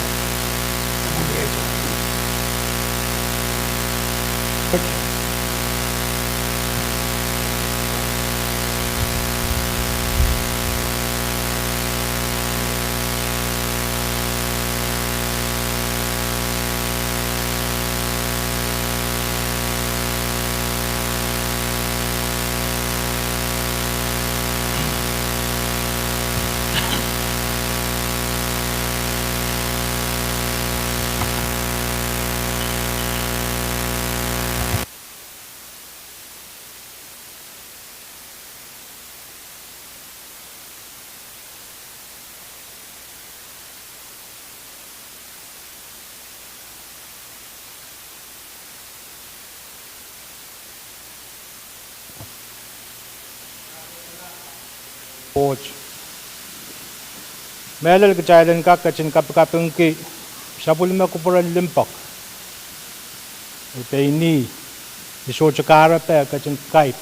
Koht, mehlel kitail en kak ketin kapikapingki sapwellime kupwuren limpoak. E pein ih, e sohte kahrepe, e ketin kaip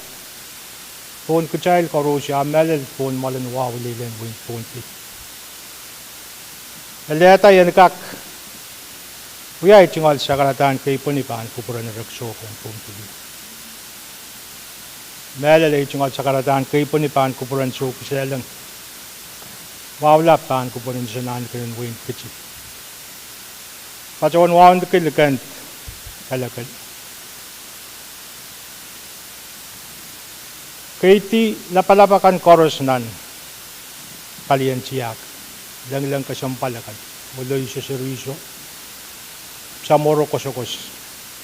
pohn kitail koaros, a mehlel pohn mwoalen wahu lel en wehin Pohnpei. E lehda en kak wia ei tungoal sakaradahn keipweni pahn kupwuren erekiso kan Pohnpei. Mehlel ei tungoal sakaradahn keipweni pahn kupwuren soukisehleng wahu lap, pahn kupwuren iso nan kenen wehin Kiti. Patohwan wauneki likend kelekel. Keidi lapalap akan koaros nan palien tiahk, lengileng kesempwal akan, oh loi seseriso, samworo kosokos,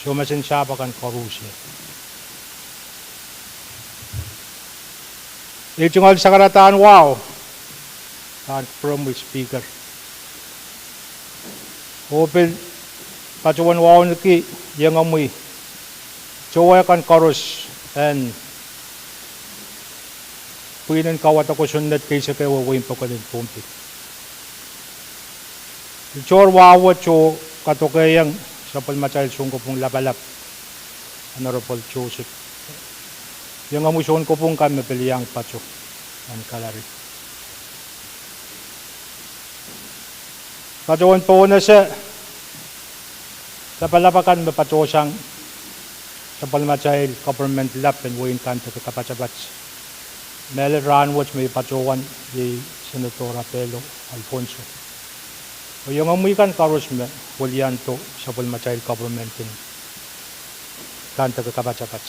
soumesen sahpw akan koaros. Ei tungoal sakaradahn wahu pahn kupwuromwi Speaker. Oh pil patohwan wauneki iengomwi towe kan koaros en pwihnen kauwada kosonned keisekehwe wehin pokon en Pohnpei. Tohr wahu wet oh kadokehiong sapwellimatail sounkopwung lapalap, Honorable Joseph, iengomwi sounkopwung kan me pil iang pato nan gallery. Patohwan pohnese lapalap akan me patohsang sapwellimatail government lap en wehin Kandeke Kapatapat. Mehlel rahnwet me I patohwan iei Senator Apelo Alfonso, oh iengomwi kan koaros me weliando sapwellimatail government en Kandeke Kapatapat.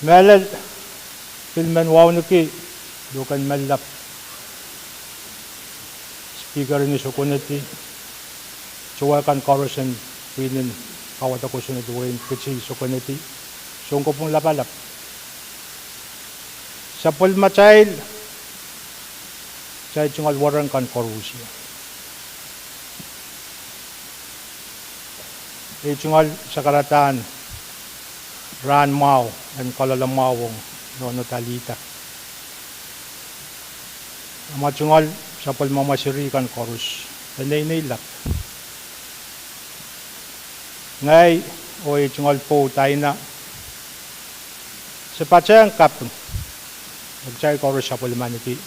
Mehlel pil men wauneki luhken men lap, Speaker, ni sokonedi, towe kan koaros en pwihnen kauwada kosonned wehin Kiti, sokonedi sounkopwung lapalap, sapwellimatail, kitail tungoal werek kan koaros. Ei tungoal sakaradahn rahn mwahu en kaloalamwahu ong nohnoda lihda. Amwa tungoal sapwellimamwa seri kan koaros, peneinei lap. Ngehi oh ei tungoal pwoud Daina, se patehng kaping, oh kitail koaros sapwellimaniki.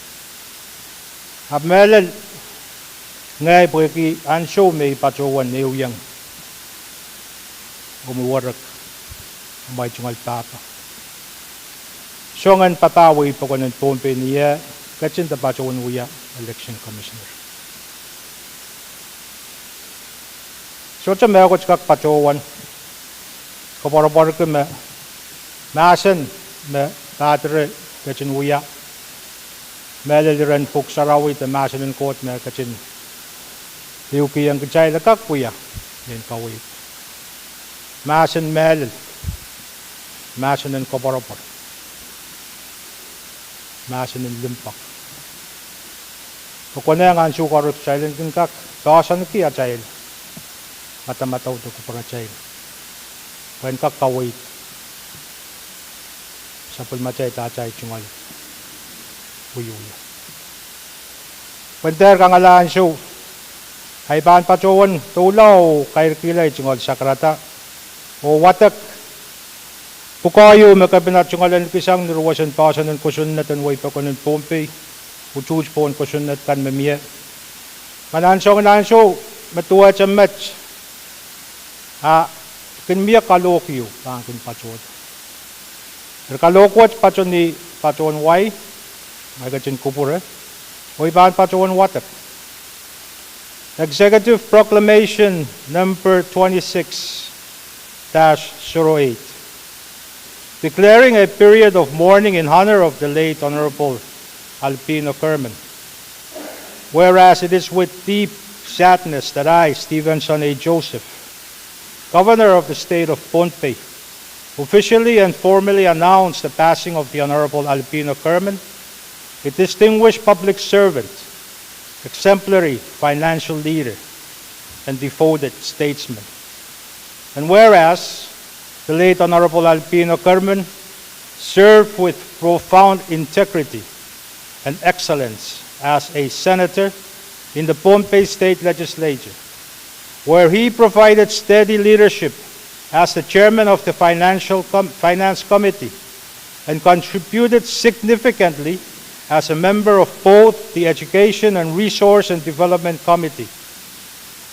Ahpw mehlel ngehi pwehki ansou me I patohwan ehukihong omwi werek, amwail tungoal pahpa, songen papah wehi pokon en Pohnpei ni eh ketin de patohwan wia election commissioner. Sohte mehkot kak patohwan, koapworopworki me mahsen me padre ketin wia, mehlel iren Pwuhk Sarawi de mahsen en Koht me ketin ehukihong kitail, e kak wia mehn kaweid. Mahsen mehlel, mahsen en koapworopwor, mahsen en limpoak. E konehng ansou koaros kitail en kin kak poahsoanki atail madamadau de kupwuratail pwehn kak kaweid sapwellimatail de atail tungoal wiewia. Pwehn dehr kangala ansou Ahi pahn patohwan doula oh kairkihla ei tungoal sakarada oh wadek pwukoa ieu me kepina tungoal ahneki sang ni ruwesen poahsoan en kosonned en wehi pokon en Pohnpei, utuht pohn kosonned kan me mie. Ma nan soangen ansou me duwehte met, a kin mie kalohk ieu pahn kin patohdo. Eri kalohk wet patohwan, patohwan wai, ma I ketin kupwure, oh I pahn patohwan wadek. Executive Proclamation Number twenty-six dash zero eight, declaring a period of mourning in honor of the late Honorable Albino Kerman. Whereas it is with deep sadness that I, Stevenson A. Joseph, Governor of the State of Pohnpei, officially and formally announce the passing of the Honorable Albino Kerman, a distinguished public servant, exemplary financial leader, and devoted statesman. And whereas the late Honorable Albino Kerman served with profound integrity and excellence as a senator in the Pohnpei State Legislature, where he provided steady leadership as the chairman of the Financial Com-, Finance Committee and contributed significantly as a member of both the Education and Resource and Development Committee.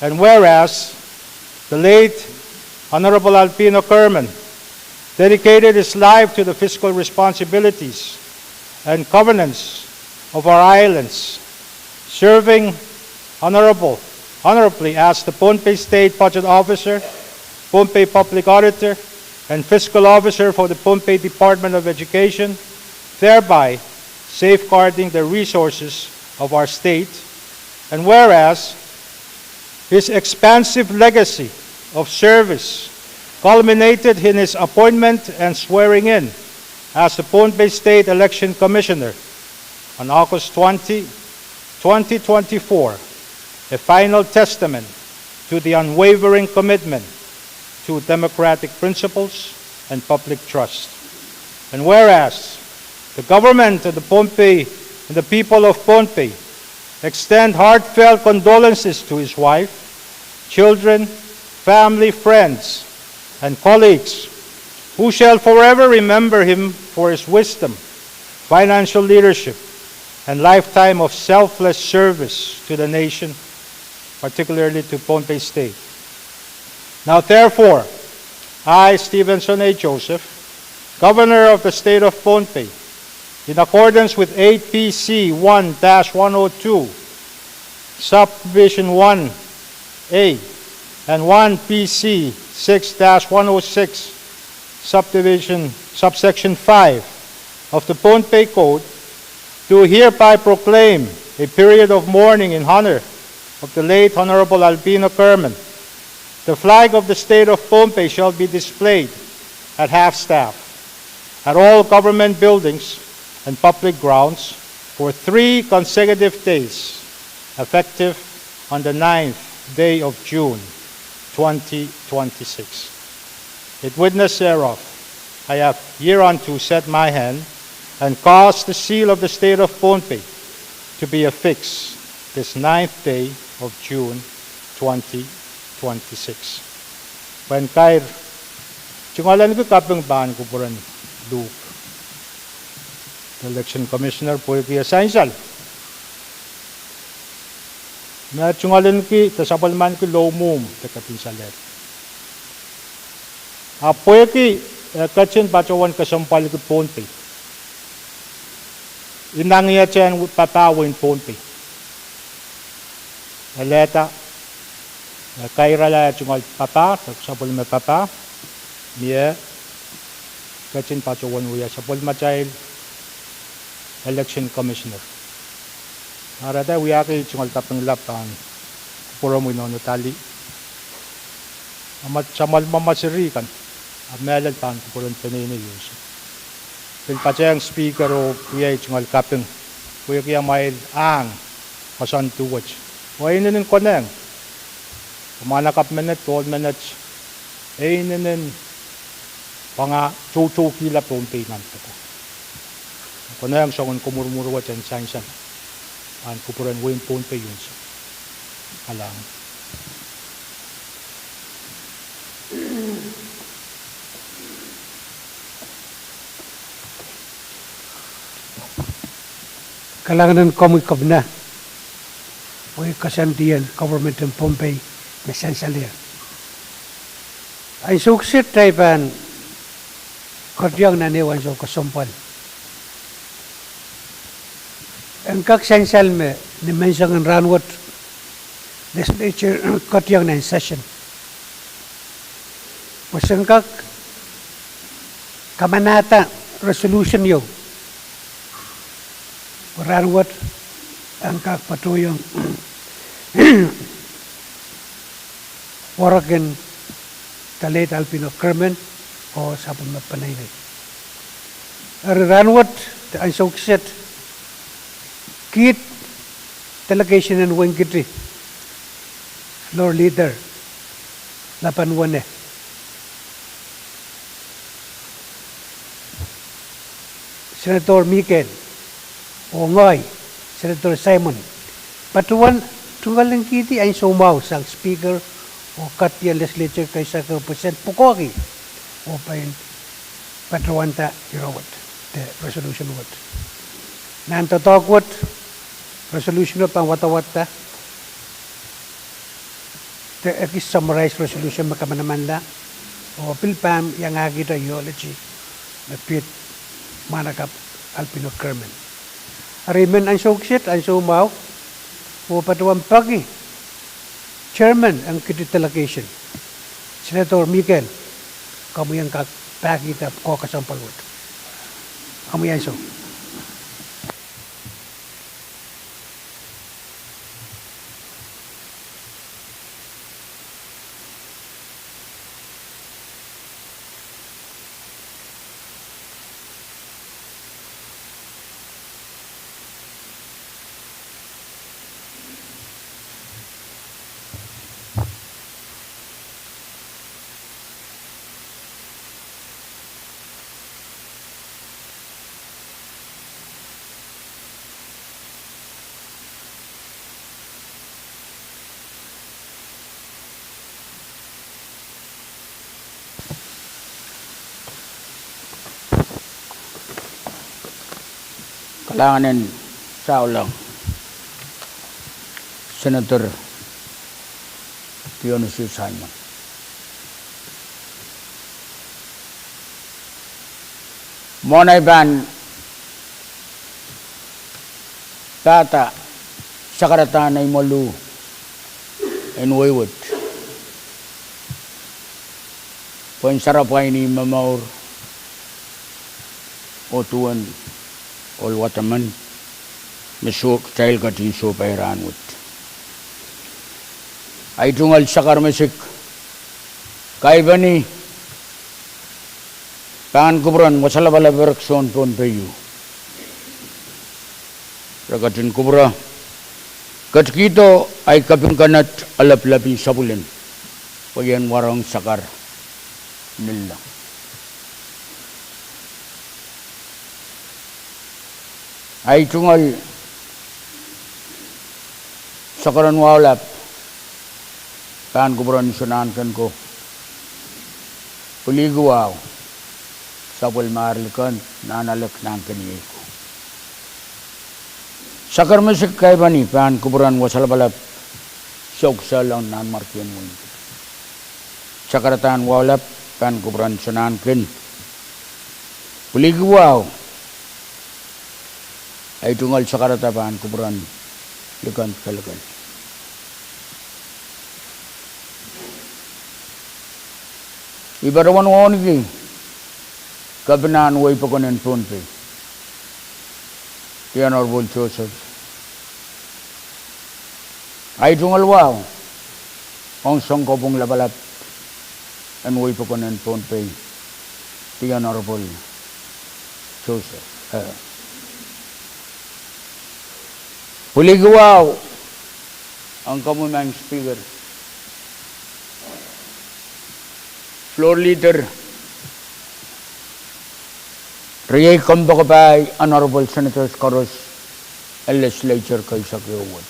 And whereas the late Honorable Albino Kerman dedicated his life to the fiscal responsibilities and governance of our islands, serving honorable, honorably as the Pohnpei State Budget Officer, Pohnpei Public Auditor, and Fiscal Officer for the Pohnpei Department of Education, thereby safeguarding the resources of our state. And whereas his expansive legacy of service culminated in his appointment and swearing in as the Pohnpei State Election Commissioner on August twenty, twenty twenty-four, a final testament to the unwavering commitment to democratic principles and public trust. And whereas the government and the Pohnpei and the people of Pohnpei extend heartfelt condolences to his wife, children, family, friends, and colleagues who shall forever remember him for his wisdom, financial leadership, and lifetime of selfless service to the nation, particularly to Pohnpei State. Now, therefore, I, Stevenson A. Joseph, Governor of the State of Pohnpei, in accordance with eight P C one dash one oh two, Subdivision one A, and one P C six dash one oh six, Subdivision, Subsection five of the Pohnpei Code, do hereby proclaim a period of mourning in honor of the late Honorable Albino Kerman. The flag of the State of Pohnpei shall be displayed at half-staff at all government buildings and public grounds for three consecutive days, effective on the ninth day of June, twenty twenty-six. In witness hereof, I have hereunto set my hand and caused the seal of the State of Pohnpei to be affixed this ninth day of June, twenty twenty-six. Pwehn kair, tungoal ahneki kaping pahn kupwuren Luke, Election Commissioner, pwehki e sansal. Me tungoal ahneki de sapwellimaniki lou mwomw de kepin salehda. Ahpw pwehki e ketin patohwan kesempwaliki Pohnpei, I nangietehn papah wehin Pohnpei. E lehda, e kairala tungoal papah, sapwellime papah, me e ketin patohwan wia sapwellimatail Election Commissioner. Kahrehda wiahki tungoal kaping lap pahn kupwuromwi nohno Dali. A ma samwalmwamwa seri kan, a mehlel pahn kupwuren peneinei unsek. Pil patehng Speaker oh wiahki tungoal kaping, pwehki amwail ahng koasoandi wet. Oh e inenen konehng, kamwahnakapw menet, ohl menet, e inenen pwanga toutoukihla Pohnpei nan pwukoa. Konehng soangen komwurumwur wet en sansal pahn kupwuren wehin Pohnpei unsek. Kalahngan. Kalahngan en komwi Kepina, wehi koasoandi en government en Pohnpei me sansalehr. Ansou kiset kitail pahn koationg nan ehu ansou kesempwal. En kak sansal me ni menseng en rahnwet legislature koationg nan session, pwe sen kak kamanahda resolution ieu pwe rahnwet en kak patohiong werek en the late Albino Kerman oh sapwellime peneinei. Eri rahnwet de ansou kiset, kiht delegation en Wenkiti, floor leader Lapan Wene, Senator Mikael, oh ngehi, Senator Simon, patohwan tungoal en kihdi ansou mwahu sang Speaker oh koadiong legislature keisek ehu pwe sen pwukoahki oh pein patohwanda ire wet de resolution wet. Nan doadoahk wet, resolution wet pahn wadawadda de ekis summarize resolution me kamanamanla, oh pil pahn iangahkihda eulogy me pid mwahnakapw Albino Kerman. Eri I men ansou kiset, ansou mwahu, oh patohwan peki chairman en kihdi delegation, Senator Mikael, komwi en kak pahkihda pwukoa kesempwal wet. Amwi ansou. Kalahngan en sauleng, Senator Dionisio Simon. Mwohn ei pahn pahda sakaradahn ei mwaluh en wehi wet, pwehn sarapwa ni momour oh duwen ohl wadamen me soh, kitail ketin sohpai rahnwet. Ei tungoal sakar mesik kaipeni pahn kupwuren Wasa Lapalap Erekiso en Pohnpei. Re ketin kupwure ketikihdo ei kepin kanet eleplep en sapwelin pwe ien warohng sakar nilong. Ei tungoal sakar en wahu lap pahn kupwuren Uso Nahnken ko, pwilikihwahu, sapwellimar Likend, Nahnalek, Nahnkeniei ko. Sakar mesik kaipeni pahn kupwuren Wasa Lapalap Soukisehlong, Nanmwarkien Wenkiti. Sakaradahn wahu lap pahn kupwuren Uso Nahnken, pwilikihwahu. Ei tungoal sakarada pahn kupwuren Likend Kelekel. I patohwan wauneki kepinahn wehi pokon en Pohnpei, The Honorable Joseph. Ei tungoal wahu ong Sounkopwung Lapalap en wehi pokon en Pohnpei, The Honorable Joseph, eh, pwilikihwahu ong komwi Madam Speaker, Floor Leader, riei kompoakepahi Honorable Senators koaros en Legislature keisek ehu wet.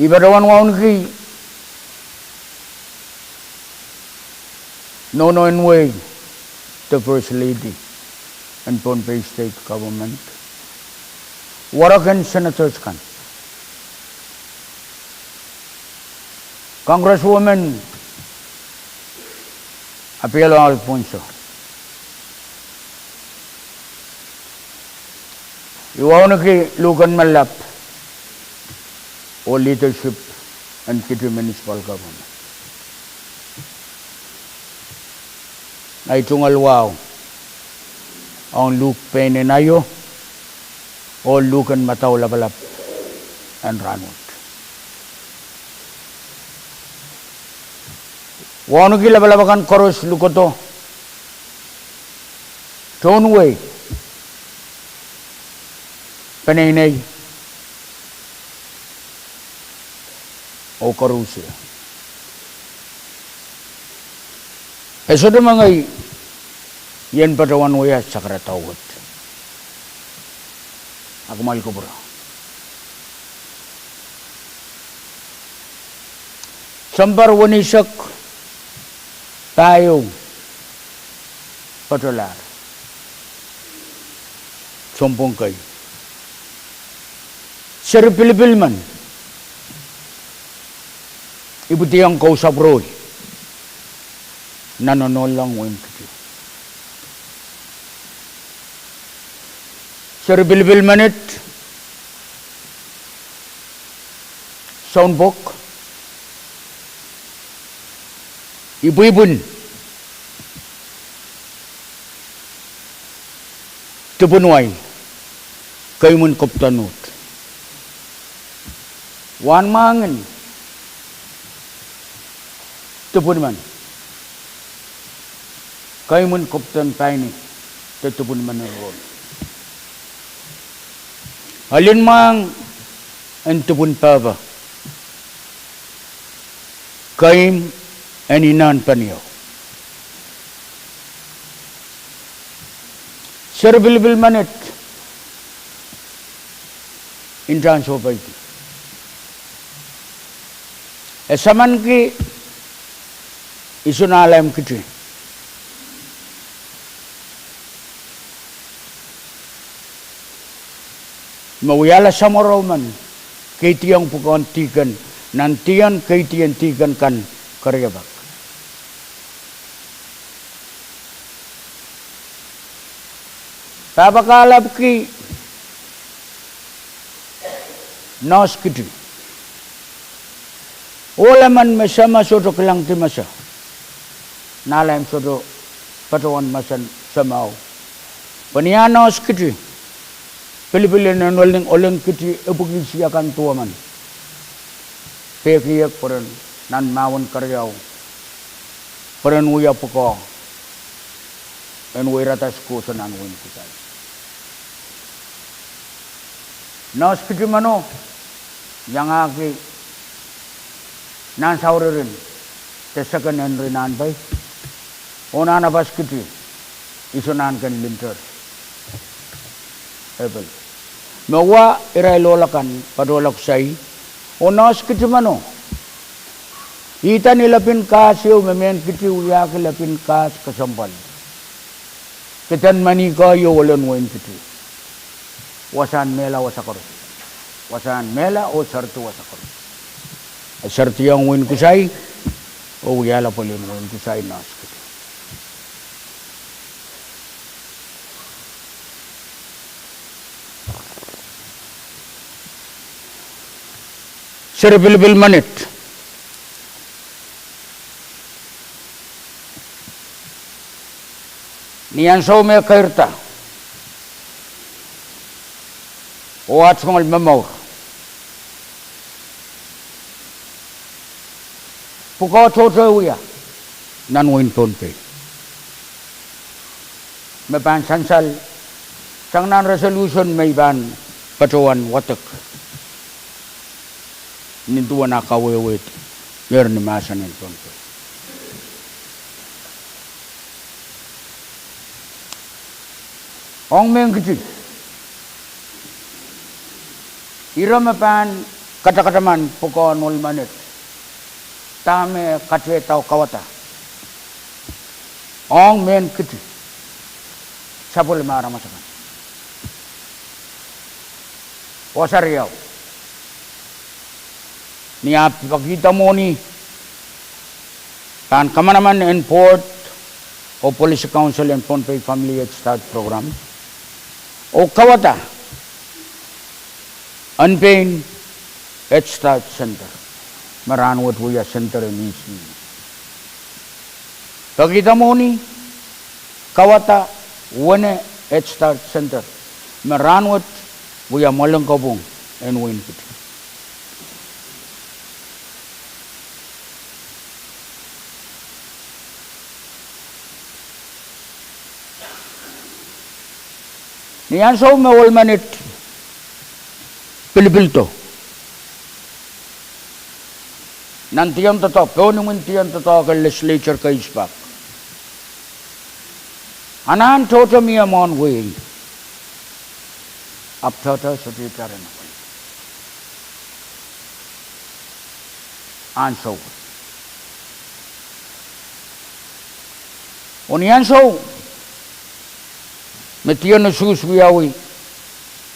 I patohwan wauneki nohno en wehi, the First Lady en Pohnpei State Government, Warohng senators kan, Congresswoman Abialaol Pwunso, I wauneki luhken me lap oh leadership en Kiti Municipal Government. Ngehi tungoal wahu ong luhk pein en aio oh luhken madau lapalap en rahnwet. Wauneki lapalap akan koaros lukodo tohn wehi, peneinei oh koaruhsie. E sohte mengei ien patohwan wia sakaradau wet. A kumwail kupwure. Sounpar weneisek pahieu patolahr, sounpwong kei, seri pilipil men ipwidiong kousapw rohi nan onohlong wehin Kiti. Seri pilipil menet, sounpwok, ipwipwin dipwin wai, keimwin kopwden nohd. Wahnmwahngin dipwin men, keimwin kopwden paini de dipwin men en rohng. Elinmwahng en dipwin pahpa, keim en inenpen ieu. Seri pilipil menet, ntahn sohpeidi. E samanki Isonalaim Kiti me wiahla samworo men keidiong pwukoahn dihken nan dihken keidien dihken kan keriapak. Pahpa kahlapki Nohs Kiti, ohl emen me seme sohte kilangdi mese, Nalaim sohte patohwan mesen semeo. Pwe ni ah Nohs Kiti, pilipil en Oleng, Oleng Kiti epwiki sia kan duwemen pehkiek pweren nan mahwen keriau, pweren wia pwukoa en weirada sukuhso nan wehin Kusai. Nohs Kiti meno iangahki Nansaurerin de Second Henry Nahnpai, oh Nahnapas Kiti, Isonahnken Linter Epel, me wa irail ohl akan patohla Kusai. Oh Nohs Kiti meno, ihte ni lepin kahs ieu me mehn Kiti wiahki lepin kahs kesempwal, kiden meninkeo ieu ohlen wehin Kiti, wasahn mehla wasa koaros, wasahn mehla oh seridi wasa koaros. E seridiong wehin Kusai oh wiahla pwelin wehin Kusai Nohs Kiti. Seri pilipil menet, ni ansou me keirda oh ah tungoal momour, pwukoa tohto wia nan wehin Pohnpei me pahn sansal sang nan resolution me I pahn patohwan wadek nin duwen ah kawehwehdi ier ni mahsen en Pohnpei. Ong mehn Kiti, ire me pahn katakataman pwukoahn ohl menet, dahme katehdau kawada ong mehn Kiti, sapwellime aramas akan. Wasa riau. Ni ah pekihda mwohni pahn kamanaman en board oh policy council en Pohnpei Family Head Start Program oh kawada en pein Head Start Center me rahnwet wia center en East Ngihi. Pekihda mwohni kawada wene Head Start Center me rahnwet wia Mwalingkopwung en Wein Kiti. Ni ansou me ohl menet pilipildo nan dihn doadoahk, pohn imwin dihn doadoahk en legislature keispak, anahn tohto mie mwohn wehi, ahpw tohto sohte tare nan ansou. Oh ni ansou me dihn usuhs wiawi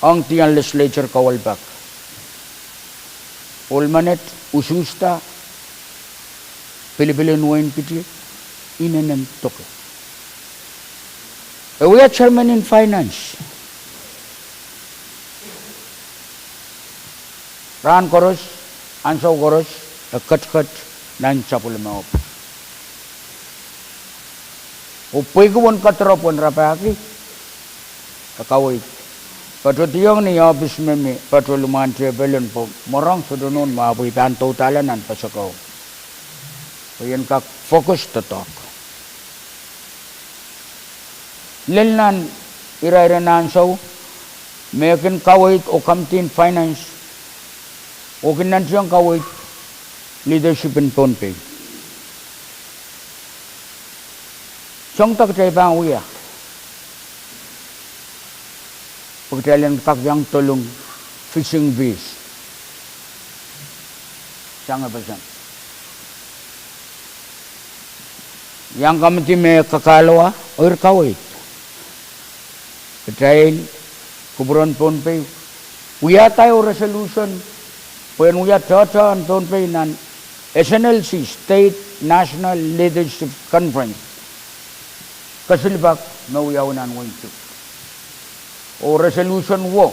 ong dihn legislature kauwel pak, ohl menet usuhsda pilipil en Wein Kiti inenen doke. E wia chairman en finance. Rahn koaros, ansou koaros, e ketiket nan sapwellime ohpis. Oh pwehki uwen kediropw en rapahki, e kaweid patohdiong ni ohpis me mi patoh limwahn tepel en pwe mworong sohte nohn me pwe I pahn doudahla nan pasakohng, pwe I en kak focus doadoahk. Lel nan irairen ansou me kin kaweid oh committee en finance oh kin nantihong kaweid leadership en Pohnpei, song dahkot ei pahn wia, pwe kitail en kak iang dolung fishing fees sang FSM. Iang committee me kakahluwa, oh irail kaweid. Kitail, kupwuren Pohnpei, wiahda ehu resolution pwe en wia tohtohn Pohnpei nan SNLC, State National Leadership Conference, kesilpak me wiawi nan wehin Chuuk. Oh resolution wo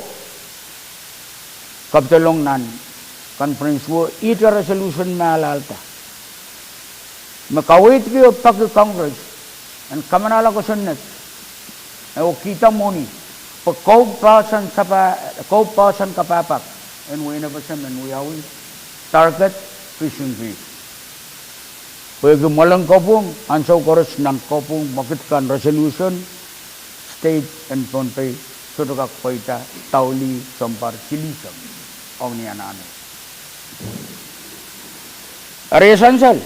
kapidolong nan conference wo, ihte resolution me alahlda me kaweidki oh peki Congress en kamanahla kosonned oh kihda mwohni pwe kou poahsoan, kou poahsoan kapahpak en wehin FSM en wiawi target fishing fees. Pwehki Mwalingkopwung ansou koaros nan kopwung mwekid kan, resolution, state en Pohnpei sohte kak pweida daulih sounpar kilihsang ong ni anahne. Eri e sansal,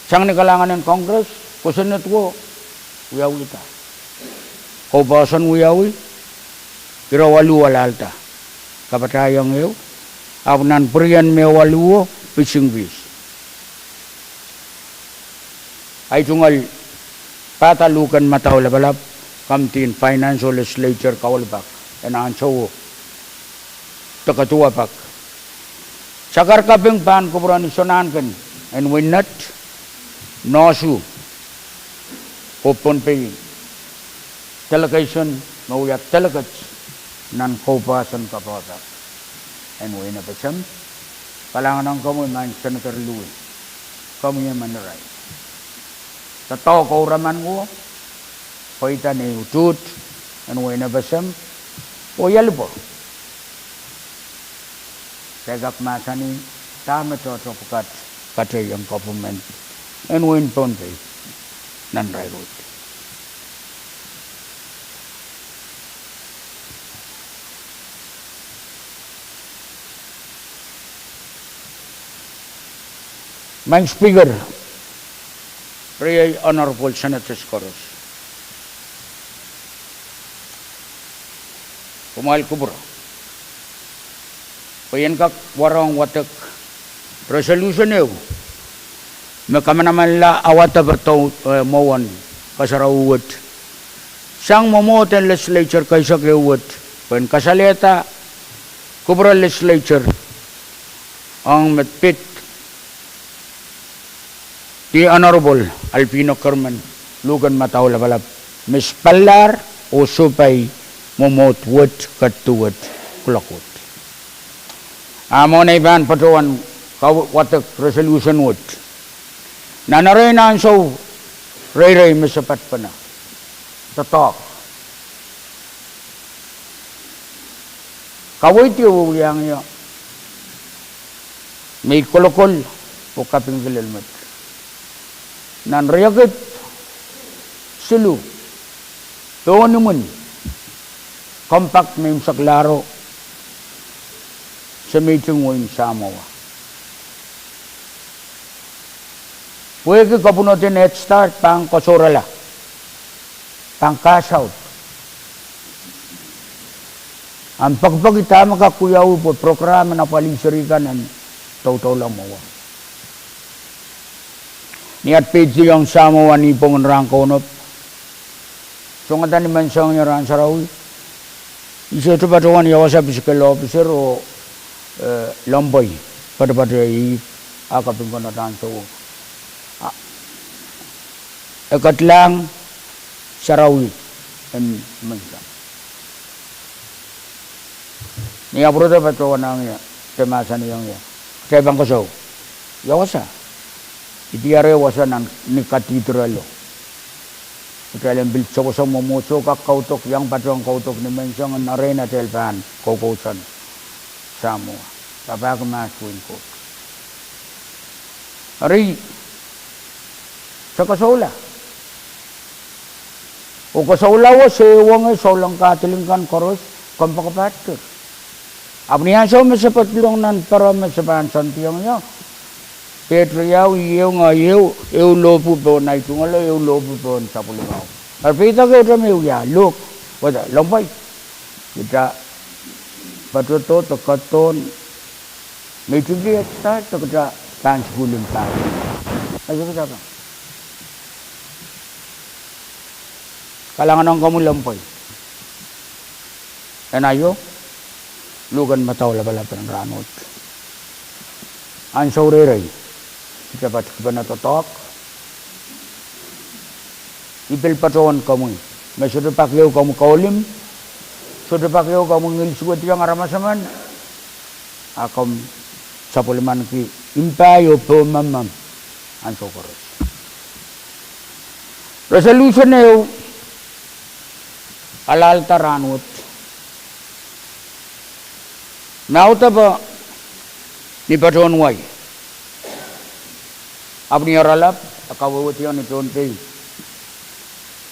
sang ni kalahngan en Congress, kosonned wo wiawihda. Kou poahsoan wiawi, ire waluh alahlda, kapatahiong ehu, ahpw nan pwurien me waluh wo, fishing fees. Ahi tungoal pahda luhk en madau lapalap, committee en finance oh legislature kauwel pak en ansouo, de kaduwa pak. Sakar kaping pahn kupwuren Iso Nahnken en wehin Nett, Nohsu, oh Pohnpei delegation me wia delegate nan kou poahsoan kapahpak en wehin FSM. Kalahngan ong komwi maing Senator Louis, komwi emen irail. Doadoahk ouraman wo pweida nei utuht en wehin FSM, oh ialpo, kitail kak mahsanih dahme tohto pwukat kadehiong government en wehin Pohnpei nan irair wet. Maing Speaker, riei Honorable Senators koaros, kumwail kupwure pwe I en kak warohng wadek resolution ehu me kamanamanla awa depe, eh, mwowen kasarawi wet, sang mwomwohden legislature keisek ehu wet, Pwehn kasalehda kupwure legislature ong me pid The Honorable Albino Kerman, luhken madau lapalap me spalahr oh sohpai mwomwohd wet, ketido wet, kuloak wet. A mwohn ei pahn patohwan kawadek resolution wet, nan erein ansou reirei me se patpene doadoahk, kaweid ieu wiahiong ie me I kolokol oh kapingki lel met. Nan riekid siluh, pohn imwin compact me imwiseklahro, se mihting wehin Samoa. Pwehki kapwunodin Head Start pahn koasoarala, pahn cast out. Ahn pekipeki dahme kak wiawi pwe program en apwalih seri kan en doudoula mwowe. Ni at peidiong Samoa ni pwongen rahn kaunop, songada ni menseng ie rahn sarawi, I sohte patohwan iawasa pisikel ohpiser oh, eh, Lompoi, poatopoat ih, a kaping konot ansou, a, e ketlahng sarawi en menseng. Ni ahpw pwurodo patohwan ong ie, de mahsanihong ie, kitail pahn koasoi. Ia wasa? I diar wasa nan ni kadihdiralo. Kitail en pil sewese mwomwohdiso kak kaudok, iang patohwan kaudok ni menseng en erein atail pahn koukousoan Samoa. Papahki mahs wehin Koht. Eri, se koasoula. Oh koasoulawo sewonge souleng kadilin kan koaros, kompoakepaht. Ahpw ni ansou me se pedolong nan pere me se pahn soandiong ie, pet riau, ieu, ngehi ieu, ehu lohpwu pohn Naitungalu, ehu lohpwu pohn Sapwellimau. Eri peidek ehute me wia, lohk, wada, Lompoi. Kita patohdo de ketido, me I tiki Head Start de kita pahn sukuhl en pahn. Eri kita pahn. Kalahngan ong komwi Lompoi. En aio, luhken madau lapalap en rahnwet. Ansou reirei, kita patikipene doadoahk. I pil patohwan komwi, me sohte pak ehu komwi kaulim, sohte pak ehu komwi ngilsuwediong aramas emen, a komw sapwellimaniki impai oh poh memmem ansou koaros. Resolution ehu alahlda rahnwet me audepe ni patohwan wai, ahpw ni oaralap, e kawehwehdiong ni Pohnpei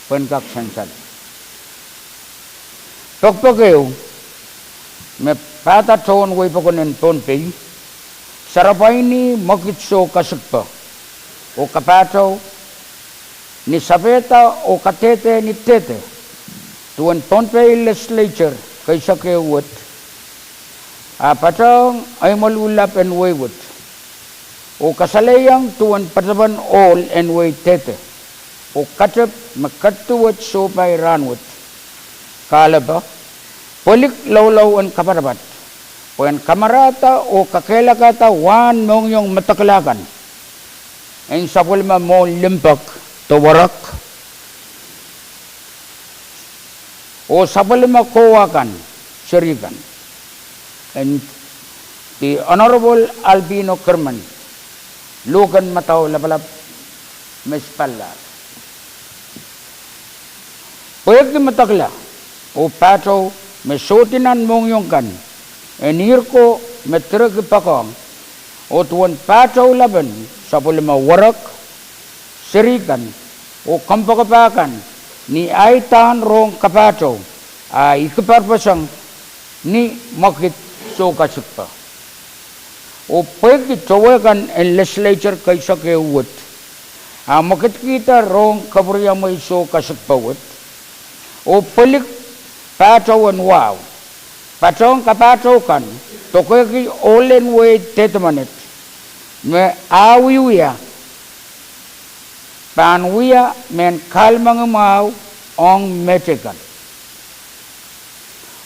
pwehn kak sansal. Pekipek ehu me pahda tohn wehi pokon en Pohnpei, sarapwaini mwekid soh kasikpe oh kapahtou ni sapehda oh kadehde ni dehde duwen Pohnpei Legislature keisek ehu wet, a patohng eimwluh lap en wehi wet, oh kasalehiong duwen poadoapoaden ohl en wehi dehde, oh katep me ketido wet sohpai rahnwet, kahlepe, pwelik loulou en kapatapat, pwehn kamarahda oh kakehlakahda wahn mohngiong medekila kan en sapwellime mwohn limpoak de werek, oh sapwellime kowa kan, seri kan, en The Honorable Albino Kerman, luhken madau lapalap me spalahr. Pwehki medekila oh pahtou me sohdi nan mohngiong kan, en ihr ko me direki poakohng, oh duwen pahtou lapen sapwellime werek, seri kan, oh kompoakepah kan, ni ahi dahn rohng kapahtou, a I kiparpeseng ni mwekid soh kasikpe. Oh pwehki towe kan en Legislature keisek ehu wet, a mwekidkihda rohng kapwuriamwei soh kasikpe wet, oh pwelik pahtou en wahu, patohng kapahtou kan, doadoahngki ohl en wehi dehde menet, me e wiewia, pahn wia mehn kahlemengih mwahu ong mehteikan.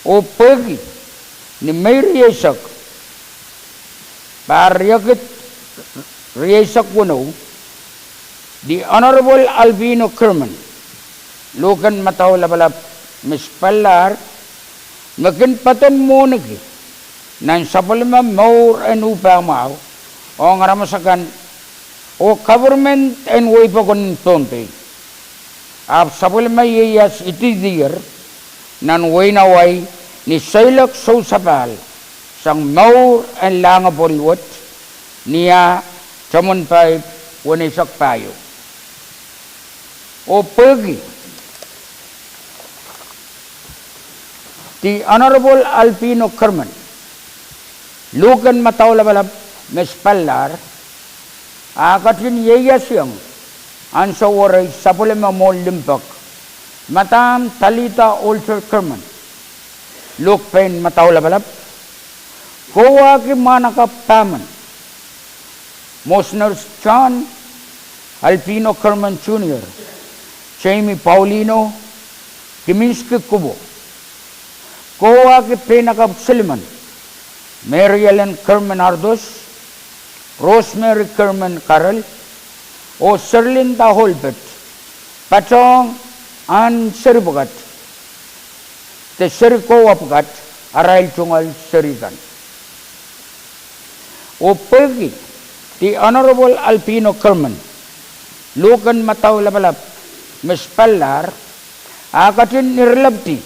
Oh pwehki ni Mei rieisek, pahr riekid rieisek weneu, The Honorable Alpino Kirman, luhken madau lapalap Miss Pallahr, me kin poaden mwohniki nan sapwellime mour en uhpah mwahu ong aramas akan oh government en wehi pokon en Pohnpei. Ahpw sapwellime ieias idihdier nan wehin Hawaii ni seiloak sousapahl sang mour en lahngepwil wet ni ah tamwen paip weneisek pahieu. Oh pwehki The Honorable Alpino Kirman, luhken madau lapalap Miss Pallahr, ah ketin ieiasiong ansou werei sapwellime mwohn limpoak, Madam Talitha Holter Kirman, luhk pein madau lapalap, kowahuki mwahnakapw pahmen, Mosner John Alpino Kirman Junior, Jamie Paulino, Kiminski Kubo, kowahuki peinakapw silimen, Mary Ellen Kirman Ardos, Rosemary Kirman Karel, oh Serlinda Holbert, patohng ahn seri pwukat de seri kowa pwukat, arail tungoal seri kan. Oh pwehki The Honorable Alpino Kirman, luhken madau lapalap Miss Pallahr, ah ketin irelapdi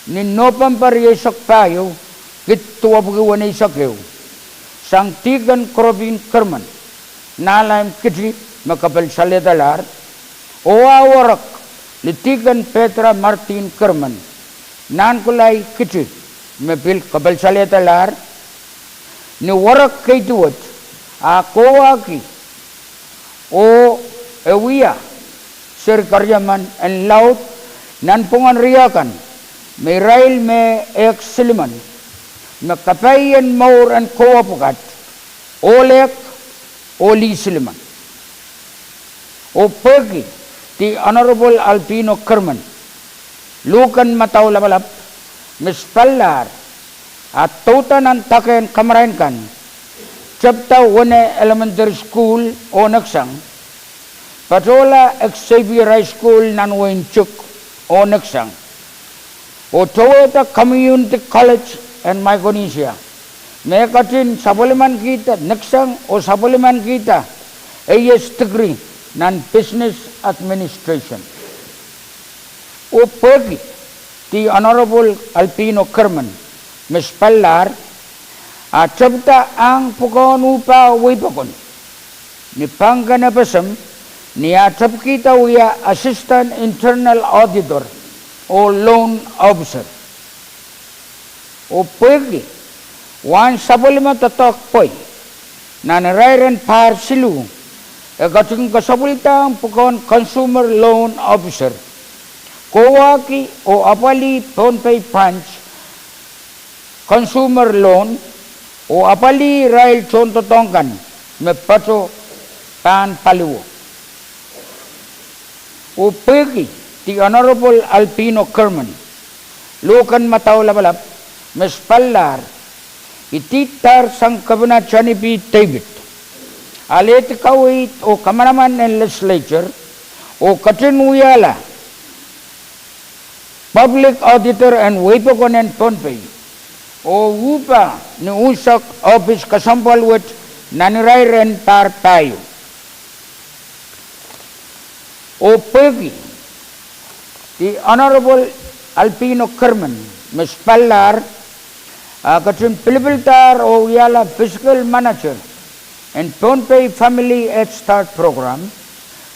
ni Nopempe rieisek pahieu, kid duwepwiki weneisek ehu, sang Dihken Korobin Kirman, Nahlaim Kiti, me kapelsalehdahlahr, oh ah werek lih Dihken Pedra Martin Kirman, Nahnkulai Kiti, me pil kapelsalehdahlahr. Ni werek keidi wet, ah kowahuki oh e wia seri keriemen en laud nanpwungen riau kan, me irail me ehk silimen, me kapaien mour en kowa pwukat, ohl ehk oh lih silimen. Oh pwehki The Honorable Alpino Kirman, luhken madau lapalap Miss Pallahr, ah douda nan dakehn kamarain kan, tepda Wene Elementary School oh neksang, patohla Xavier High School nan wehin Chuuk oh neksang, oh towehda Community College en Micronesia, me e ketin sapwellimanikihda neksang oh sapwellimanikihda eias degree nan Business Administration. Oh pwehki The Honorable Alpino Kirman, Miss Pallahr, ah tepda ahng pwukoahn uhpah wehi pokon ni pangken FSM, ni ah tepkihda wia Assistant Internal Auditor oh Loan Officer. Oh pwehki wahn sapwellime doadoahk pwei nan irairen pahr siluh, e ketin kesepwildahng pwukoahn Consumer Loan Officer, kowahuki oh apwalih Pohnpei Branch Consumer Loan, oh apwalih irail tohndoadoahk kan me patohdo pahn paliwo. Oh pwehki The Honorable Alpino Kirman, luhken madau lapalap Miss Pallahr, idihdahr sang Kepina Johnny B. David, alehdi kaweid oh kamanaman en Legislature, oh ketin wiahla Public Auditor en wehi pokon en Pohnpei, oh uhpah ni unsek ohpis kesempwal wet nan irairen pahr pahieu. Oh pwehki The Honorable Alpino Kirman, Miss Pallahr, ah ketin pilipildahr oh wiahla Fiscal Manager en Pohnpei Family Head Start Program,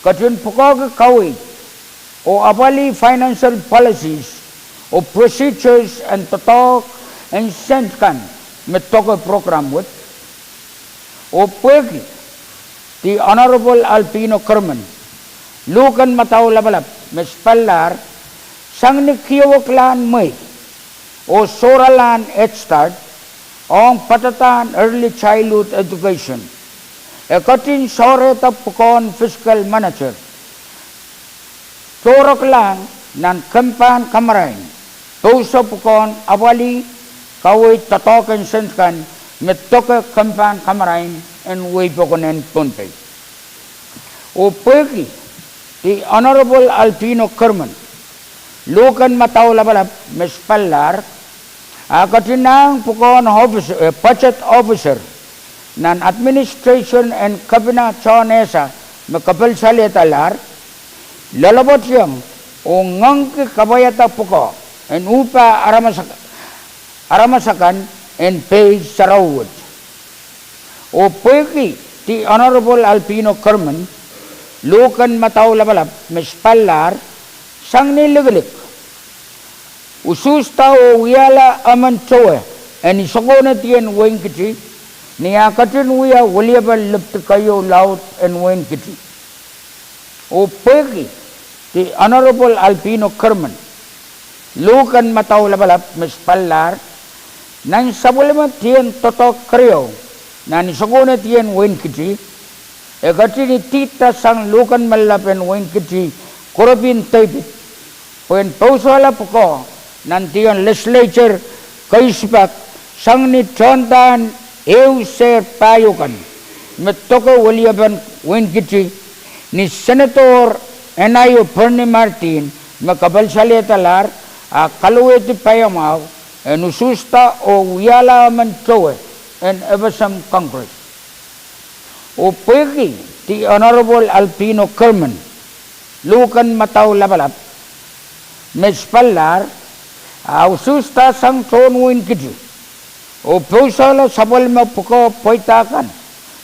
ketin pwukoahki kaweid oh apwalih financial policies oh procedures en doadoahk en sent kan me doke program wet. Oh pwehki The Honorable Alpino Kirman, luhken madau lapalap Miss Pallahr, sang ni kioweklahn mwehi oh sohralahn Head Start ong padahkdahn Early Childhood Education, e ketin sohrehda pwukoahn Fiscal Manager, tohroklahng nan kempahn kamarain pouso pwukoahn apwalih kaweid doadoahk en sent kan me doke kempahn kamarain en wehi pokon en Pohnpei. Oh pwehki The Honorable Albino Kerman, luhken madau lapalap me spalahr, ah ketin ahng pwukoahn officer, eh, budget officer nan administration en Kepina John Esa me kapelsalehda lahr, loalopwoationg oh ngoangki kapwaiada pwukoa en uhpah aramas ak-, aramas akan en pehi sarawi wet. Oh pwehki The Honorable Albino Kerman, luhken madau lapalap me spalahr, sang ni likilik usuhsda oh wiahla emen towe en isokonedien Wein Kiti, ni ah ketin wia weliepen lepidi keieu laud en Wein Kiti. Oh pwehki The Honorable Albino Kerman, luhken madau lapalap me spalahr, nan sapwellime dien doadoahk keriau nan isokonedien Wein Kiti, e ketin idihda sang luhken mehlap en Wein Kiti, Kuropin Depit, pwehn pousehla pwukoa nan dien legislature keisuhpak, sang ni tohndahen ehu sehr pahieu kan me doke weliepen Wein Kiti, ni Senator Enaio Bernie Mardin me kapelsalehda lahr, ah kalowehdi paiamwahu en usuhsda oh wiahla emen towe en FSM Congress. Oh pwehki The Honorable Albino Kerman, luhken madau lapalap me spalahr, ah usuhsda sang tohn Wein Kiti, oh pousehla sapwellime pwukoa pweida kan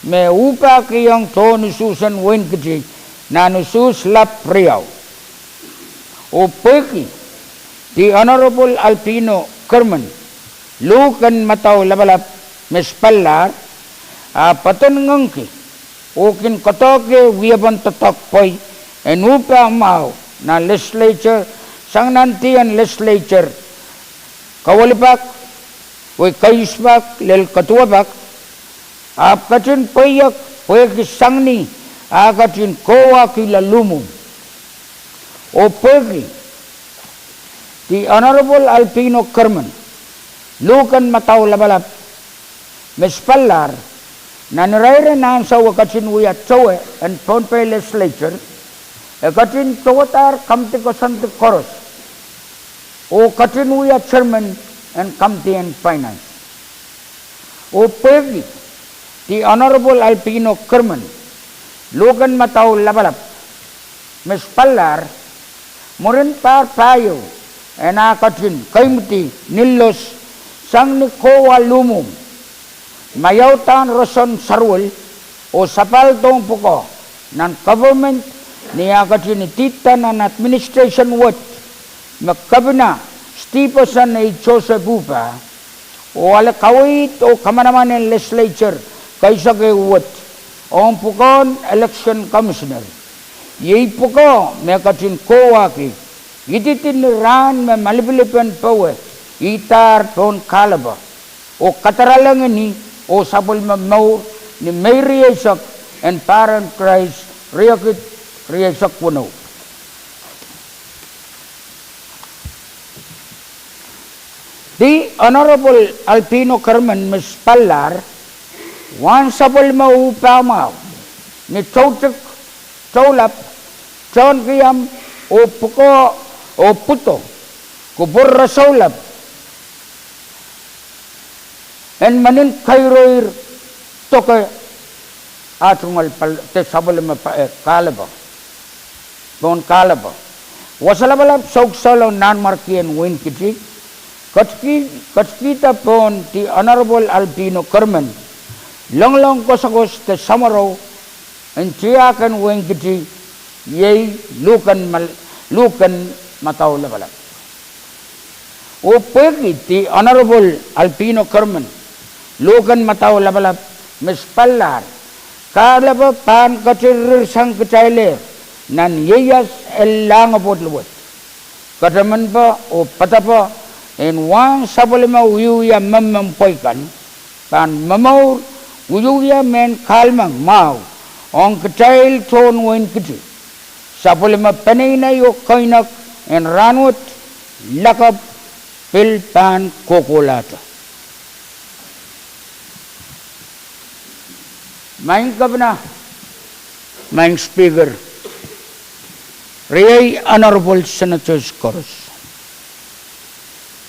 me uhpahkihong tohn usuhsen Wein Kiti nan usuhs lap riau. Oh pwehki The Honorable Albino Kerman, luhken madau lapalap me spalahr, ah poaden ngoangki oh kin koadoahkie wiepen doadoahk pwei en uhpah mwahu nan legislature, sang nan dien legislature kawilipak, wei keisuhpak lel kaduwepak, ahpw ketin pweiek pwehki sang ni ah ketin kohwahkihla luhmwuhm. Oh pwehki The Honorable Albino Kerman, luhken madau lapalap me spalahr, nan irair en ansou e ketin wia towe en Pohnpei Legislature, e ketin towedahr komidi koasoandi koaros oh ketin wia chairman en komidi en finance. Oh pwehki The Honorable Albino Kerman, luhken madau lapalap me spalahr, mwurin pahr pahieu en ah ketin kaimwidi Nillos sang ni kohwah luhmwuhm, maiaudahn roson saruwel oh sapahl dohn pwukoa nan government, ni ah ketin idihda nan administration wet me Kepina Stephenson A. Joseph uhpah, oh ale kaweid oh kamanaman en legislature keisek ehu wet ong pwukoahn election commissioner. Iei pwukoa me ketin kohwahki ididi ni rahn me malipilipen powe idahr pohn kahlepe oh kadaralahng ih oh sapwellime mour ni Mei rieisek en pahr en Krais, riekid rieisek weneu. The Honorable Albino Kerman me spalahr, wahn sapwellime uhpah mwahu ni toutik, toulap, tohnkiam oh pwukoa oh pwudo, kupwur resoulap en meninkairoir doke ah tungoal pal-, de sapwellime pa-, eh, kahlepe, pohn kahlepe. Wasa lapalap soukisehlong nanmwarkien Wein Kiti, ketiki-, ketikihda pohn The Honorable Albino Kerman, longolong kosokos de samworo en tiahk en Wein Kiti, iei luhken mal-, luhken madau lapalap. Oh pwehki The Honorable Albino Kerman, luhken madau lapalap me spalahr, kahlepe pahn ketin rirsang kitailehr nan ieias e lahng pwoat luwet. Ketemenpe oh poadepe en wahn sapwellime wiewia memmem pweikan pahn momour wiewia mehn kahlemeng mwahu ong kitail tohn Wein Kiti, sapwellime peneinei oh keinek en rahnwet, lakapw, Pil pahn kohkohlahte. Maing Kepina, Maing Speaker, riei Honorable Senators koaros,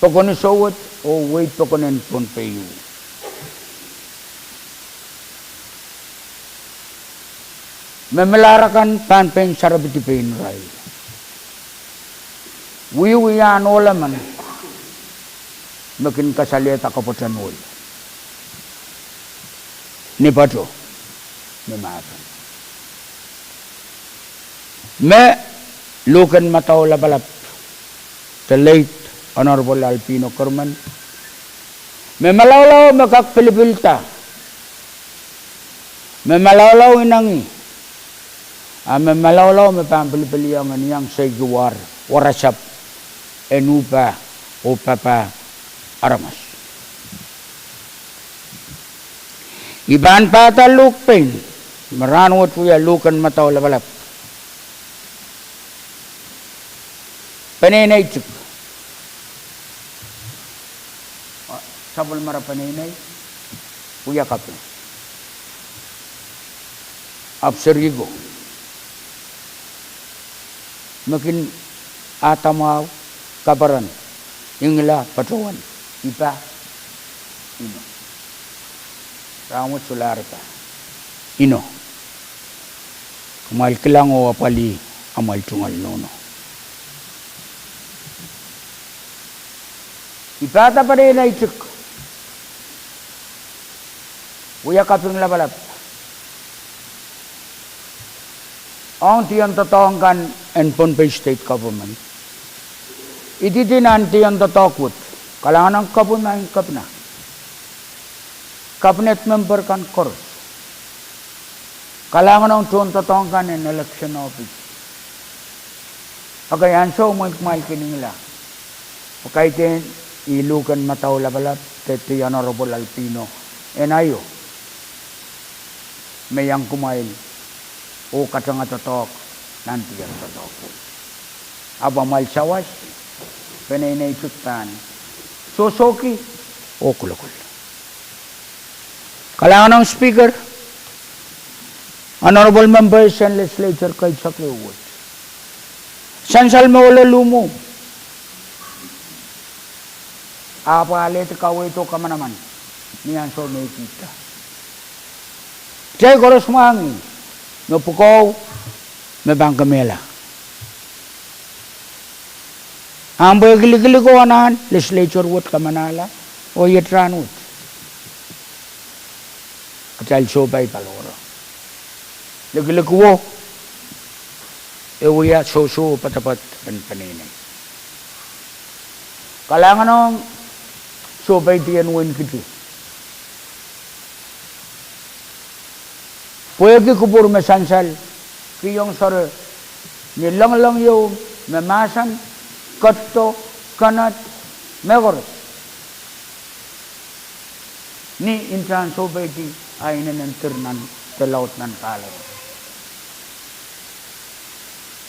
pokon iso wet oh wehi pokon en Pohnpei ieu. Me melahr akan pahn pein sarepedi pein irail. Wiewia ohl emen me kin kasalehda kapwatanohl ni patoh, ni mahsen. Me luhken madau lapalap, the late Honorable Albino Kerman, me malaulau me kak pilipilda, me malaulau inengi, a me malaulau me pahn pilipiliong en iang seikiwahr warasap en uhpah oh papah aramas. I pahn pahda luhk pein me rahnwet wia luhken madau lapalap. Peneinei tik, sapwellimomwi peneinei, wia kaping, ahpw serihko, me kin adamwahu kaperen, ingila patohwan, I pah, I no. Rahnwet solahr I pah, I no. Kumwail kilang oh apwalih amwail tungoal nohno. I pahda peneinei tik, wia kaping lapalap ong dien doadoahk kan en Pohnpei State Government. Ididi nan dien doadoahk wet, kalahngan ong Kepina, Kepina, cabinet member kan koaros, kalahngan ong tohndoadoahk kan en election office. Ekei ansou mwein kumwail kin ingila, pwe kaidehn ih luhken madau lapalap, the Honorable Albino, en aio, me iang kumwail oh katanga doadoahk nan dien doadoahk. Ahpw amwail sawas, peneinei tik pahn sohsohki oh kolokol. Kalahngan ong Speaker, Honorable Members en Legislature kaisek ehu wet. Sansal me ohlo luhmwu, ahpw alehdi kaweid oh kamanaman ni ansou me I kihda. Kitail koaros mwahngih me pwukoa me pahn kemehla. Ahpw pwehki likilik oh anahn Legislature wet kamanahla, oh iet rahnwet kitail sohpai paliwaro. Likilik wo, e wia sohso poadoapoad en peneinei. Kalahngan ong sohpeidi en Wein Kiti, pwehki kupwur me sansal, kihong soare ni loangloang ieu me mahsen, ketido, kenned, mehkoaros, ni ntahn sohpeidi a inenen dir nan de laud nan kahlap.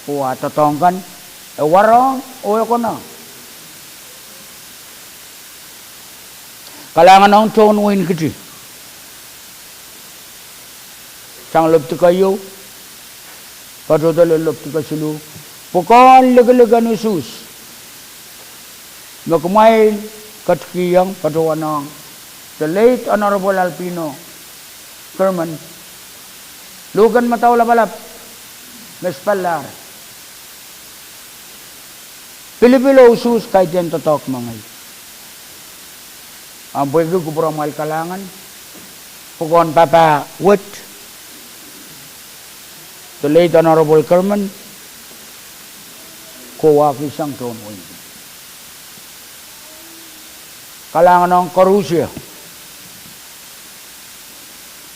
Oh a doadoahk kan e warohng oh e konehng. Kalahngan ong tohn Wein Kiti, sang lopwudi keieu patohdo lel lopwudi kesiluh, pwukoahn likilik en usuhs me kumwail ketikihong patohwanohng the late Honorable Albino Kerman, luhken madau lapalap me spellar pilipil oh usuhs kaidehn doadoahk mengei. Ahpw pwehki kupwur amwail kalahngan, pwukoahn papah wet, the late Honorable Kerman, kohwahkihsang tohn Wein Kiti. Kalahngan ong koarusie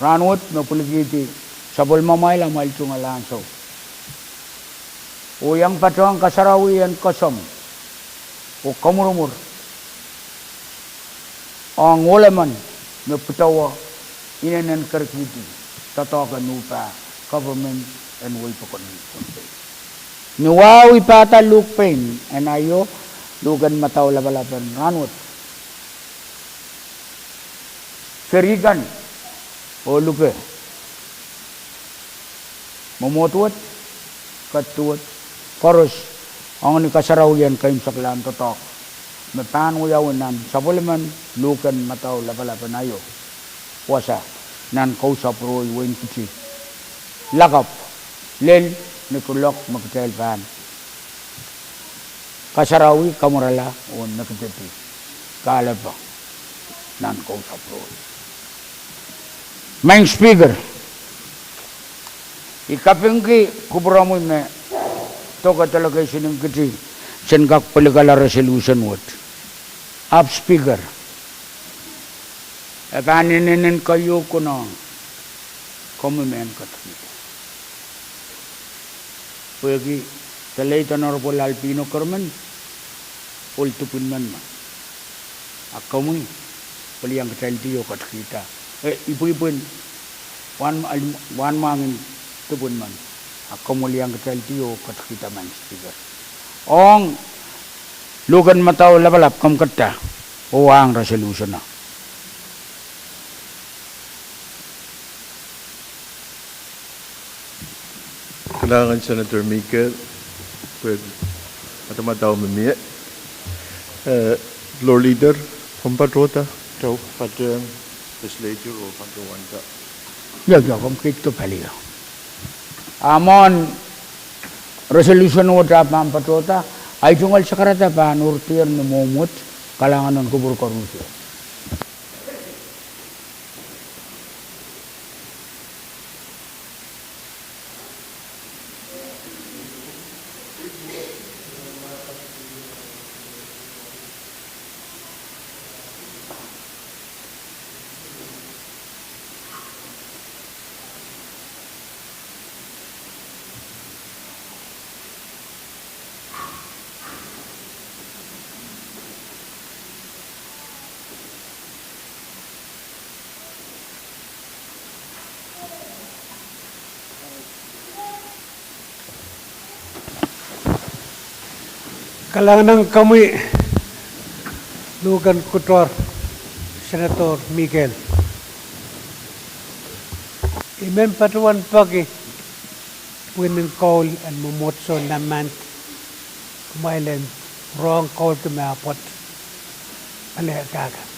rahnwet me pwilikihdi sapwellimamwail amwail tungoal ansou oh iang patohng kasarawi en kosom oh komwurumwur ong ohl emen me pwudawe inenen kerekihdi doadoahk en uhpah government en wehi pokon en Pohnpei. Ni wahu I pahda luhk pein en aio, Luhken Madau Lapalap en rahnwet. Serihkan oh lupe, mwomwohd wet, ketiket wet, koaros, ong ni kasarawi en keimwseklahn doadoahk me pahn wiawi nan sapwellimen Luhken Madau Lapalap en aio wasa nan Kousapw Rohi, Wein Kiti, lakapw lel ni tulok me kitail pahn kasarawi, kamwerala oh nekidedi kahlepe nan Kousapw Rohi. Maing Speaker, I kapingki kupwuromwi me doke delegation en Kiti sen kak pwilikala resolution wet. Ahpw Speaker, e pahn inenen keieu konehng komwi mehn ketikihda. Pwehki the late Honorable Albino Kerman pwel dipwin men me, a komwi pwel iang kitaildi oh ketikihda, e, ipwipwin wahnmwahngin dipwin men, a komwi pwel iang kitaildi oh ketikihda, Maing Speaker. Ong Luhken Madau Lapalap komw ketido oh wahng resolution o. Kalahngan Senator Mikel, pwe madamadau me mie. Eh, Floor Leader, komw patohda? Tou, patohng legislature oh patohwanda. Ia, ia, komw keid ko palio. A mwohn resolution wet ahpw pahn patohda, ahi tungoal sakarada pahn urdier ni mwohmw wet, kalahngan en kupwur koarusie. Kalahngan ong komwi, Luhken Kutor, Senator Mikel. I men patohwan peki pwihnen koul en mwomwohdiso nan mehn, kumwail en rohng koulki me pwoat, ale kaka.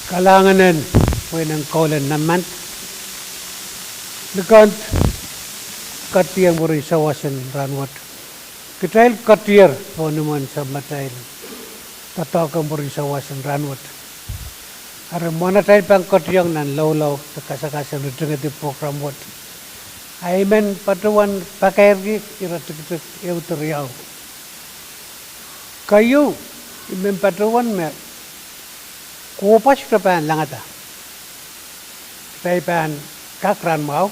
Kalahngan en wehin Kaulen Naman. Likend, ketier mwurin sawas en rahnwet. Kitail ketier pohn imwen Samatail doadoahk mwurin sawas en rahnwet. Eri mwohn atail pahn ketiong nan laulau de kasakasakit en ritingedi program wet, I men patohwan pakairki ire tikitik ehu de riau. Keieu, I men patohwan me kohpwa sohte pahn langada. Kitail pahn kak rahnmwahu,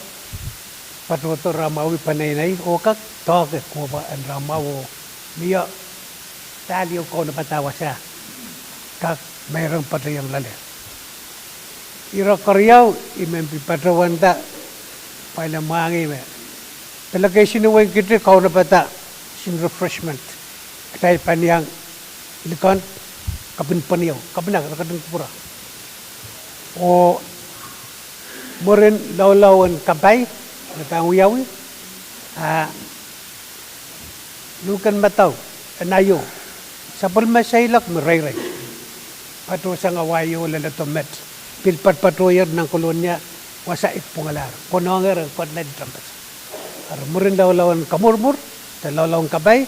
patohdo rahnmwahwi peneinei oh kak doahke kohpwa en rahnmwahu oh mie dahlieu kaunopada wasa kak meirong patohiong loale. Ire keriau, I men pil patohwanda, pwaile mwahngih me delegation wehin Kiti kaunopada sin refreshment. Kitail pahn iang likend, kepin pwenieu, kepin ak, re ketin kupwure. Oh mwurin laulau en kapai me pahn wiawi, a luhk en madau en aio, sapwellime seiloak me reirei, patohsang awa aio leledo met, pil patpatohier nan Kolonia, wasa I pwungalahr, konohngehr en ketiket nan tempel. Eri mwurin laulau en kamwurumwur de laulau en kapai,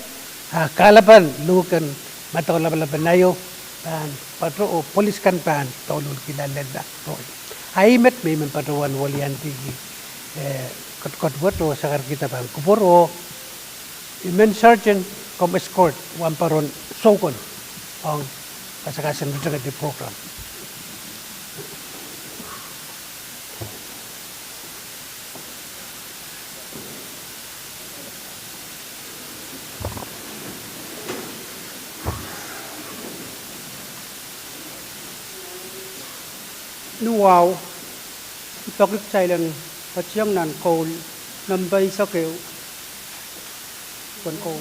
a kahlapan luhk en madau lapalap en aio pahn patoh oh polis kan pahn douluhl kihla lella rohng. A ih met me I men patohwan weliandi, eh, ketiket wet oh sakarkihda pahn kupwur oh I men sergeant komw escort wahnpoaron soukon ong kasakasakit en ritingedi program. Ni wahu, I peki kitail en ketiong nan koul nempe eisek ehu. Pwen koul.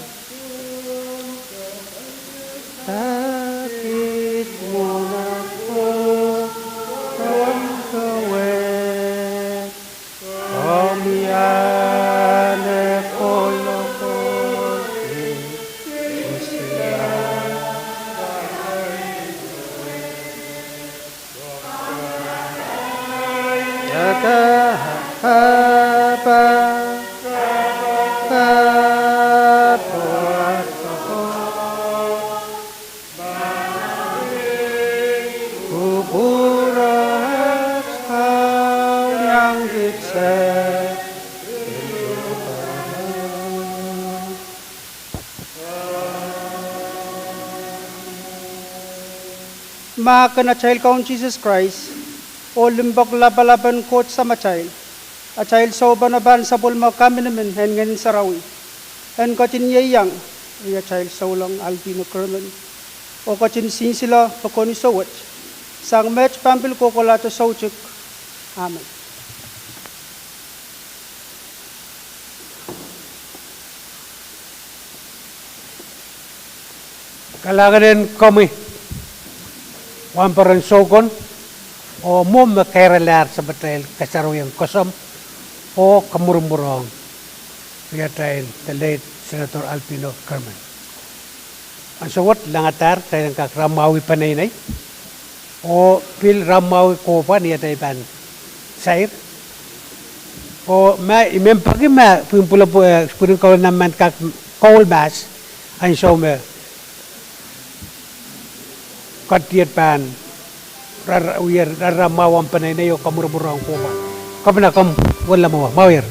Mahk en atail Kaun Sises Krais, oh limpoak lapalap en Koht Samatail, atail soupenapahn sapwellime kaminimin en Ngehn Sarawi, en ketin ieiang ri atail souleng Alpino Kerman, oh ketin sinsile pokon iso wet, sang met pahn pil kohkohlahte soutuk. Amen. Kalahngan en komwi wahnpoaron soukon, oh mwohmw me kairalahr Samatail kasarawien kosom oh kamwurumwur ong riatail the late Senator Alpino Kerman. Ansou wet langadahr kitail en kak rahnmwahwih peneinei oh pil rahnmwahwih kohpwa ni atail pahn sair. Oh ma I men peki ma pwihn pwulepwul, eh, pwihn en Kaulen Naman kak koul mahs, ansou me ketiket pahn rarra, wie rarramwahu ong peneinei oh kamwurumwur ong kohpwa. Kepina, komw wella mwahu, mwahuier.